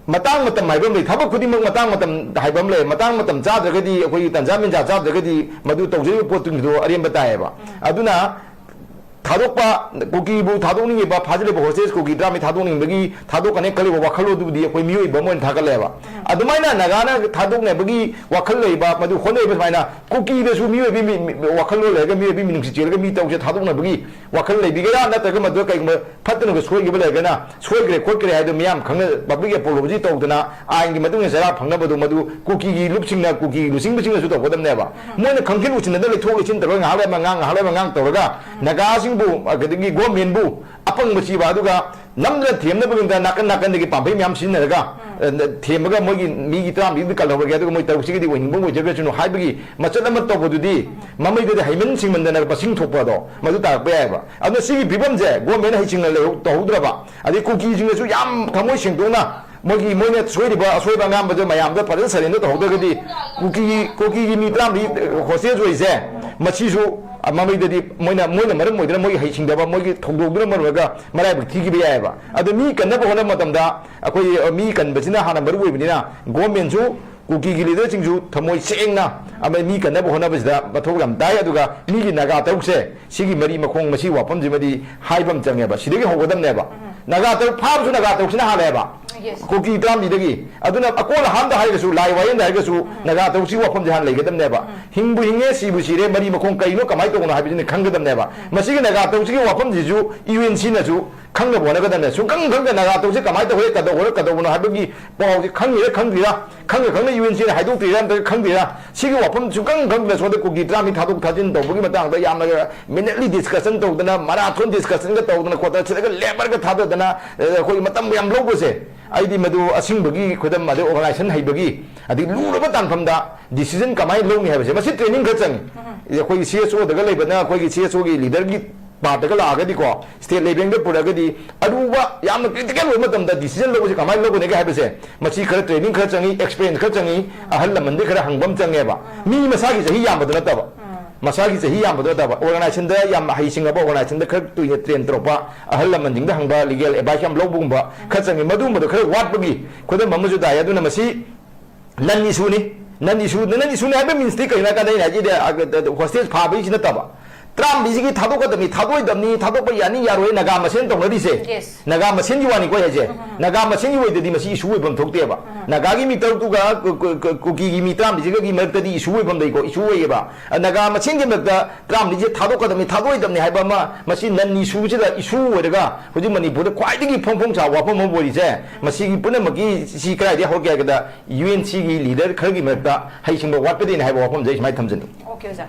ꯃꯇꯥꯡ ꯃꯇꯝ ꯍꯥꯏꯕ ꯑꯃ ꯂꯩ꯫ ꯊꯕꯛ ꯈꯨꯗꯤꯡꯃꯛ ꯃꯇꯥꯡ ꯃꯇꯝ ꯍꯥꯏꯕ ꯑꯃ ꯂꯩ꯫ ꯃꯇꯥꯡ ꯃꯇꯝ ꯆꯥꯗ꯭ꯔꯒꯗꯤ, ꯑꯩꯈꯣꯏꯒꯤ ꯇꯟꯖꯥ ꯃꯦꯟꯖꯥ ꯆꯥꯗ꯭ꯔꯒꯗꯤ, ꯃꯗꯨ ꯇꯧꯖꯔꯤꯕ ꯄꯣꯠꯇꯨꯒꯤꯗꯣ ꯑꯔꯦꯝꯕ ꯇꯥꯏꯌꯦꯕ꯫ ꯑꯗꯨꯅ ꯊꯥꯗꯣꯛꯄ, ꯀꯨꯀꯤꯕꯨ ꯊꯥꯗꯣꯛꯅꯤꯡꯉꯤꯕ, ꯐꯥꯖꯤꯜꯂꯤꯕ ꯍꯣꯁꯇꯦꯖ ꯀꯨꯀꯤ ꯇꯔꯥꯃꯔꯤ ꯊꯥꯗꯣꯛꯅꯤꯡꯕꯒꯤ ꯊꯥꯗꯣꯛꯀꯅꯤ ꯈꯜꯂꯤꯕ ꯋꯥꯈꯜꯂꯣꯟꯗꯨꯕꯨꯗꯤ ꯑꯩꯈꯣꯏ ꯃꯤꯑꯣꯏꯕ ꯑꯃ ꯑꯣꯏꯅ ꯊꯥꯒꯠꯂꯦꯕ꯫ ꯑꯗꯨꯃꯥꯏꯅ ꯅꯥꯒꯥꯅ ꯊꯥꯗꯣꯛꯅꯕꯒꯤ ꯋꯥꯈꯜ ꯂꯩꯕ, ꯃꯗꯨ ꯍꯣꯠꯅꯔꯤꯕ ꯁꯨꯃꯥꯏꯅ ꯀꯨꯀꯤꯗꯁꯨ ꯃꯤꯑꯣꯏꯕꯒꯤ ꯃꯤ-, ꯃꯤ-, ꯋꯥꯈꯜꯂꯣꯟ ꯂꯩꯔꯒ, ꯃꯤꯑꯣꯏꯕꯒꯤ ꯃꯤꯅꯨꯡꯁꯤ ꯆꯦꯜꯂꯒ ꯃꯤ ꯇꯔꯨꯛꯁꯦ ꯊꯥꯗꯣꯛꯅꯕꯒꯤ ꯋꯥꯈꯜ ꯂꯩꯕꯤꯒꯦꯔꯥ, ꯅꯠꯇ꯭ꯔꯒ ꯃꯗꯨꯗ ꯀꯩꯒꯨꯝꯕ ꯐꯠꯇꯅꯒ ꯁꯣꯏꯈꯤꯕ ꯂꯩꯔꯒꯅ, ꯁꯣꯏꯈ꯭ꯔꯦ ꯈꯣꯠꯈ꯭ꯔꯦ ꯍꯥꯏꯗꯣ ꯃꯤꯌꯥꯝ ꯈꯪꯅ ꯄꯕ꯭ꯂꯤꯛ ꯑꯦꯄꯣꯂꯣꯖꯤ ꯇꯧꯗꯅ ꯑꯥꯏꯟꯒꯤ ꯃꯇꯨꯡ ꯏꯟꯅ ꯆꯩꯔꯥꯛ ꯐꯪꯅꯕꯗꯣ, ꯃꯗꯨ ꯀꯨꯀꯤꯒꯤ ꯂꯨꯞꯁꯤꯡꯅ, ꯀꯨꯀꯤꯒꯤ ꯂꯨꯆꯤꯡꯕꯁꯤꯡꯅꯁꯨ ꯇꯧꯒꯗꯕꯅꯦꯕ꯫ ꯃꯣꯏꯅ ꯈꯪꯖꯤꯜ ꯎꯁꯤꯟꯅꯗꯅ ꯂꯩꯊꯣꯛ ꯂꯩꯁꯤꯟ ꯇꯧꯔꯒ, ꯉꯥꯏꯍꯥꯛ ꯂꯩꯔ ꯑꯃ ꯉꯥꯡ, ꯉꯥꯏꯍꯥꯛ ꯂꯩꯔ ꯑꯃ ꯉꯥꯡ ꯇꯧꯔꯒ, ꯅꯥꯒꯥꯁꯤꯡꯕꯨ, ꯑꯗꯒꯤ ꯒꯣꯔꯃꯦꯟꯕꯨ ꯑꯄꯪꯕ ꯁꯤꯕ, ꯑꯗꯨꯒ ꯅꯝꯗꯅ ꯊꯦꯝꯅꯕꯒꯤꯗꯃꯛꯇ ꯅꯥꯀꯟ ꯅꯥꯀꯟꯗꯒꯤ ꯄꯥꯝꯕꯩ ꯃꯌꯥꯝ ꯁꯤꯖꯤꯟꯅꯔꯒ, ꯑ, ꯊꯦꯝꯃꯒ ꯃꯣꯏꯒꯤ ꯃꯤꯒꯤ ꯇꯔꯥꯃꯔꯤꯗꯨ ꯀꯜꯍꯧꯔꯒꯦ, ꯑꯗꯨꯒ ꯃꯣꯏ ꯇꯔꯨꯛꯁꯤꯒꯤꯗꯤ ꯑꯣꯏꯅꯤꯡꯕ ꯑꯣꯏꯖꯈ꯭ꯔꯁꯅꯨ ꯍꯥꯏꯕꯒꯤ ꯃꯆꯠ ꯑꯃ ꯇꯧꯕꯗꯨꯗꯤ, ꯃꯃꯩꯗꯗꯤ ꯍꯩꯃꯟ ꯁꯤꯡꯃꯟꯗꯅ ꯃꯁꯤꯡ ꯊꯣꯛꯄ ꯑꯗꯣ ꯃꯗꯨ ꯇꯥꯔꯛꯄ ꯌꯥꯏꯑꯕ꯫ ꯑꯗꯨꯅ ꯁꯤꯒꯤ ꯐꯤꯕꯝꯁꯦ ꯒꯣꯔꯃꯦꯟꯅ ꯍꯩꯁꯤꯡꯅ ꯂꯩꯍꯧ-, ꯇꯧꯍꯧꯗ꯭ꯔꯕ, ꯑꯗꯩ ꯀꯨꯀꯤꯁꯤꯡꯅꯁꯨ ꯌꯥꯝ ꯊꯃꯣꯏ ꯁꯦꯡꯗꯣꯛꯅ ꯃꯣꯏꯒꯤ, ꯃꯣꯏꯅ ꯁꯣꯏꯔꯤꯕ ꯑꯁꯣꯏꯕ ꯑꯉꯥꯝꯕꯗꯨ ꯃꯌꯥꯝꯗ ꯐꯖꯅ ꯁꯔꯦꯟꯗꯔ ꯇꯧꯍꯧꯗ꯭ꯔꯒꯗꯤ, ꯀꯨꯀꯤ, ꯀꯨꯀꯤꯒꯤ ꯃꯤ ꯇꯔꯥꯃꯔꯤ ꯍꯣꯁꯇꯦꯖ ꯑꯣꯏꯔꯤꯁꯦ, ꯃꯁꯤꯁꯨ ꯃꯃꯩꯗꯗꯤ ꯃꯣꯏꯅ, ꯃꯣꯏꯅ ꯃꯔꯝ ꯑꯣꯏꯗꯨꯅ, ꯃꯣꯏꯒꯤ ꯍꯩꯁꯤꯡꯗꯕ, ꯃꯣꯏꯒꯤ ꯊꯧꯗꯣꯛꯇꯨꯅ ꯃꯔꯝ ꯑꯣꯏꯔꯒ ꯃꯔꯥꯏꯕꯛ ꯊꯤꯈꯤꯕ ꯌꯥꯏꯑꯕ꯫ ꯑꯗꯣ ꯃꯤ ꯀꯟꯅꯕ ꯍꯣꯠꯅꯕ ꯃꯇꯝꯗ ꯑꯩꯈꯣꯏ ꯃꯤ ꯀꯟꯕꯁꯤꯅ ꯍꯥꯟꯅ ꯃꯔꯨ ꯑꯣꯏꯕꯅꯤꯅ, ꯒꯣꯔꯃꯦꯟꯁꯨ ꯀꯨꯀꯤꯒꯤ ꯂꯤꯗꯔꯁꯤꯡꯁꯨ ꯊꯃꯣꯏ ꯁꯦꯡꯅ ꯑꯃꯗꯤ ꯃꯤ ꯀꯟꯅꯕ ꯍꯣꯠꯅꯕꯁꯤꯗ ꯃꯊꯧ ꯌꯥꯝ ꯇꯥꯏ꯫ ꯑꯗꯨꯒ ꯃꯤꯒꯤ ꯅꯥꯒꯥ ꯇꯔꯨꯛꯁꯦ, ꯁꯤꯒꯤ ꯃꯔꯤ ꯃꯈꯣꯡ, ꯃꯁꯤ ꯋꯥꯐꯝꯁꯤꯃꯗꯤ ꯍꯥꯏꯕ ꯑꯃ ꯆꯪꯉꯦꯕ꯫ ꯁꯤꯗꯒꯤ ꯍꯧꯒꯗꯕꯅꯦꯕ꯫ ꯅꯥꯒꯥ ꯇꯔꯨꯛ ꯐꯥꯕꯁꯨ ꯅꯥꯒꯥ ꯇꯔꯨꯛꯁꯤꯅ ꯍꯥꯜꯂꯦꯕ꯫ Yes. ꯀꯨꯀꯤ ꯇꯔꯥꯃꯔꯤꯗꯒꯤ꯫ ꯑꯗꯨꯅ ꯑꯀꯣꯜ ꯑꯍꯥꯟꯗ ꯍꯥꯏꯔꯒꯁꯨ, ꯂꯥꯏ ꯋꯥꯌꯦꯜꯗ ꯍꯥꯏꯔꯒꯁꯨ, ꯅꯥꯒꯥ ꯇꯔꯨꯛꯁꯤ ꯋꯥꯐꯝꯁꯦ ꯍꯥꯟꯅ ꯂꯩꯒꯗꯕꯅꯦꯕ꯫ ꯍꯤꯡꯕꯨ ꯍꯤꯡꯉꯦ, ꯁꯤꯕꯨ ꯁꯤꯔꯦ, ꯃꯔꯤ ꯃꯈꯣꯡ ꯀꯩꯅꯣ, ꯀꯃꯥꯏꯅ ꯇꯧꯕꯅꯣ ꯍꯥꯏꯕꯁꯤꯅ ꯈꯪꯒꯗꯕꯅꯦꯕ꯫ ꯃꯁꯤꯒꯤ ꯅꯥꯒꯥ ꯇꯔꯨꯛꯁꯤꯒꯤ ꯋꯥꯐꯝꯁꯤꯁꯨ ꯌꯨ ꯑꯦꯟ ꯁꯤꯅꯁꯨ ꯈꯪꯅꯕ ꯍꯣꯠꯅꯒꯗꯕꯅꯦ꯫ ꯁꯨꯡꯈꯪ ꯈꯪꯗ ꯅꯥꯒꯥ ꯇꯔꯨꯛꯁꯦ ꯀꯃꯥꯏꯅ ꯇꯧꯔꯦ, ꯀꯩꯗꯧꯕꯅꯣ, ꯀꯩꯗꯧꯕꯅꯣ ꯍꯥꯏꯕꯒꯤ ꯄꯥꯎꯁꯦ ꯈꯪꯉꯤꯔꯥ ꯈꯪꯗ꯭ꯔꯤꯔꯥ, ꯈꯪꯉ ꯈꯪꯅ ꯌꯨ ꯑꯦꯟ ꯁꯤꯅ ꯍꯥꯏꯗꯣꯛꯇ꯭ꯔꯤꯔꯥ ꯅꯠꯇ꯭ꯔꯒ ꯈꯪꯗ꯭ꯔꯤꯔꯥ, ꯁꯤꯒꯤ ꯋꯥꯐꯝ ꯁꯨꯡꯈꯪ ꯈꯪꯗꯅ ꯁꯣꯝꯗ ꯀꯨꯀꯤ ꯇꯔꯥꯃꯔꯤ ꯊꯥꯗꯣꯛ ꯊꯥꯖꯤꯟ ꯇꯧꯕꯒꯤ ꯃꯇꯥꯡꯗ ꯌꯥꯝꯅ ꯃꯤꯅꯠꯂꯤ ꯗꯤꯁꯀꯁꯟ ꯇꯧꯗꯅ, ꯃꯔꯥꯊꯣꯟ ꯗꯤꯁꯀꯁꯟꯒ ꯇꯧꯗꯅ, ꯈꯣꯠꯇꯅ, ꯁꯤꯗꯒ ꯂꯦꯕꯔꯒ ꯊꯥꯗꯗꯅ, ꯑ, ꯑꯩꯈꯣꯏ ꯃꯇꯝ ꯌꯥꯝ ꯂꯧꯕꯁꯦ, ꯑꯩꯗꯤ ꯃꯗꯨ ꯑꯁꯤꯡꯕꯒꯤ ꯈꯨꯗꯝ, ꯑꯗꯩ ꯑꯣꯔꯒꯅꯥꯏꯖꯦꯁꯟ ꯍꯩꯕꯒꯤ, ꯑꯗꯩ ꯂꯨꯔꯕ ꯇꯥꯟꯐꯝꯗ ꯗꯤꯁꯤꯖꯟ ꯀꯃꯥꯏꯅ ꯂꯧꯅꯤ ꯍꯥꯏꯕꯁꯦ, ꯃꯁꯤ ꯇ꯭ꯔꯦꯅꯤꯡ ꯈꯔ ꯆꯪꯉꯤ꯫ ꯑꯩꯈꯣꯏꯒꯤ ꯁꯤ ꯑꯦꯁ ꯑꯣꯗꯒ ꯂꯩꯕꯅ, ꯑꯩꯈꯣꯏꯒꯤ ꯁꯤ ꯑꯦꯁ ꯑꯣꯒꯤ ꯂꯤꯗꯔꯒꯤ ꯄꯥꯔꯠꯇꯒ ꯂꯥꯛꯑꯒꯗꯤꯀꯣ, ꯁ꯭ꯇꯦꯠ ꯂꯦꯚꯦꯜꯗ ꯄꯨꯔꯛꯑꯒꯗꯤ ꯑꯔꯨꯕ, ꯌꯥꯝꯅ ꯀ꯭ꯔꯤꯇꯤꯀꯦꯜ ꯑꯣꯏꯕ ꯃꯇꯝꯗ ꯗꯤꯁꯤꯖꯟ ꯂꯧꯕꯁꯦ ꯀꯃꯥꯏꯅ ꯂꯧꯒꯅꯤꯒꯦ ꯍꯥꯏꯕꯁꯦ, ꯃꯁꯤ ꯈꯔ ꯇ꯭ꯔꯦꯅꯤꯡ ꯈꯔ ꯆꯪꯉꯤ, ꯑꯦꯛꯁꯄꯤꯔꯤꯌꯦꯟꯁ ꯈꯔ ꯆꯪꯉꯤ, ꯑꯍꯜ ꯂꯃꯟꯗꯤ ꯈꯔ ꯍꯪꯕ ꯑꯃ ꯆꯪꯉꯦꯕ꯫ ꯃꯤ ꯃꯁꯥꯒꯤ ꯆꯍꯤ ꯌꯥꯝꯕꯗꯣ ꯅꯠꯇꯕ, ꯃꯁꯥꯒꯤ ꯆꯍꯤ ꯌꯥꯝꯕꯗꯣ ꯅꯠꯇꯕ, ꯑꯣꯔꯒꯅꯥꯏꯖꯦꯁꯟꯗ ꯌꯥꯝ ꯍꯩꯁꯤꯡꯉꯕ, ꯑꯣꯔꯒꯅꯥꯏꯖꯦꯁꯟꯗ ꯈꯔ ꯀꯨꯏꯅ ꯇ꯭ꯔꯦꯟ ꯇꯧꯔꯛꯄ ꯑꯍꯜ ꯂꯃꯟꯁꯤꯡꯗ ꯍꯪꯕ, ꯂꯤꯒꯦꯜ ꯑꯦꯗꯚꯥꯏꯁ ꯌꯥꯝ ꯂꯧꯕꯒꯨꯝꯕ ꯈꯔ ꯆꯪꯉꯤ꯫ ꯃꯗꯨꯒꯨꯝꯕꯗꯣ ꯈꯔ ꯋꯥꯠꯄꯒꯤ ꯈꯨꯗꯝ ꯑꯃꯁꯨ ꯇꯥꯏ꯫ ꯑꯗꯨꯅ ꯃꯁꯤ ꯅꯟ ꯏꯁꯨꯅꯤ꯫ ꯅꯟ ꯏꯁꯨ, ꯅꯟ ꯏꯁꯨꯅꯤ ꯍꯥꯏꯕ ꯃꯤꯟꯁꯇꯤ ꯀꯩꯅꯣ ꯍꯥꯏ ꯀꯥꯟꯗ, ꯑꯩꯅ ꯍꯥꯏꯁꯤꯗꯤ, ꯑ, ꯍꯣꯁꯇꯦꯖ ꯐꯥꯕꯒꯤꯁꯤ ꯅꯠꯇꯕ, ꯇꯔꯥꯃꯔꯤꯁꯤꯒꯤ ꯊꯥꯗꯣꯛꯀꯗꯕꯅꯤ, ꯊꯥꯗꯣꯛꯑꯣꯏꯗꯕꯅꯤ, ꯊꯥꯗꯣꯛꯄ ꯌꯥꯅꯤ ꯌꯥꯔꯣꯏ, ꯅꯥꯒꯥ ꯃꯁꯦꯟ ꯇꯧꯅꯔꯤꯁꯦ꯫ Yes. ꯅꯥꯒꯥ ꯃꯁꯦꯟꯒꯤ ꯋꯥꯅꯤꯀꯣ ꯑꯩ ꯍꯥꯏꯁꯦ꯫ ꯅꯥꯒꯥ ꯃꯁꯦꯟꯒꯤ ꯑꯣꯏꯗꯗꯤ ꯃꯁꯤ ꯏꯁꯨ ꯑꯣꯏꯐꯝ ꯊꯣꯛꯇꯦꯕ꯫ ꯅꯥꯒꯥꯒꯤ ꯃꯤ ꯇꯔꯨꯛꯇꯨꯒ ꯀꯨ-, ꯀꯨ-, ꯀꯨ-, ꯀꯨꯀꯤꯒꯤ ꯃꯤ ꯇꯔꯥꯃꯔꯤꯁꯤꯒꯒꯤ ꯃꯔꯛꯇꯗꯤ ꯏꯁꯨ ꯑꯣꯏꯐꯝ ꯂꯩꯀꯣ, ꯏꯁꯨ ꯑꯣꯏꯌꯦꯕ꯫ ꯑ, ꯅꯥꯒꯥ ꯃꯁꯦꯟꯒꯤ ꯃꯔꯛꯇ ꯇꯔꯥꯃꯔꯤꯁꯦ ꯊꯥꯗꯣꯛꯀꯗꯕꯅꯤ, ꯊꯥꯗꯣꯛꯑꯣꯏꯗꯕꯅꯤ ꯍꯥꯏꯕ ꯑꯃ, ꯃꯁꯤ ꯅꯟ ꯏꯁꯨꯁꯤꯗ ꯏꯁꯨ ꯑꯣꯏꯔꯒ ꯍꯧꯖꯤꯛ ꯃꯅꯤꯄꯨꯔꯗ ꯈ꯭ꯋꯥꯏꯗꯒꯤ ꯐꯣꯡ ꯐꯣꯡ ꯁꯥꯕ ꯋꯥꯐꯝ ꯑꯃ ꯑꯣꯏꯔꯤꯁꯦ, ꯃꯁꯤꯒꯤ ꯄꯨꯝꯅꯃꯛꯀꯤ ꯁꯤ ꯀꯗꯥꯏꯗꯒꯤ ꯍꯧꯔꯛꯀꯦ ꯍꯥꯏꯕꯗ, ꯌꯨ ꯑꯦꯟ ꯁꯤꯒꯤ ꯂꯤꯗꯔ ꯈꯔꯒꯤ ꯃꯔꯛꯇ ꯍꯩꯁꯤꯡꯕ ꯋꯥꯠꯄꯗꯒꯤꯅꯤ ꯍꯥꯏꯕ ꯋꯥꯐꯝꯁꯦ ꯑꯩ ꯁꯨꯃꯥꯏꯅ ꯊꯝꯖꯅꯤꯡꯉꯤ꯫ Okay, ꯑꯣꯖꯥ꯫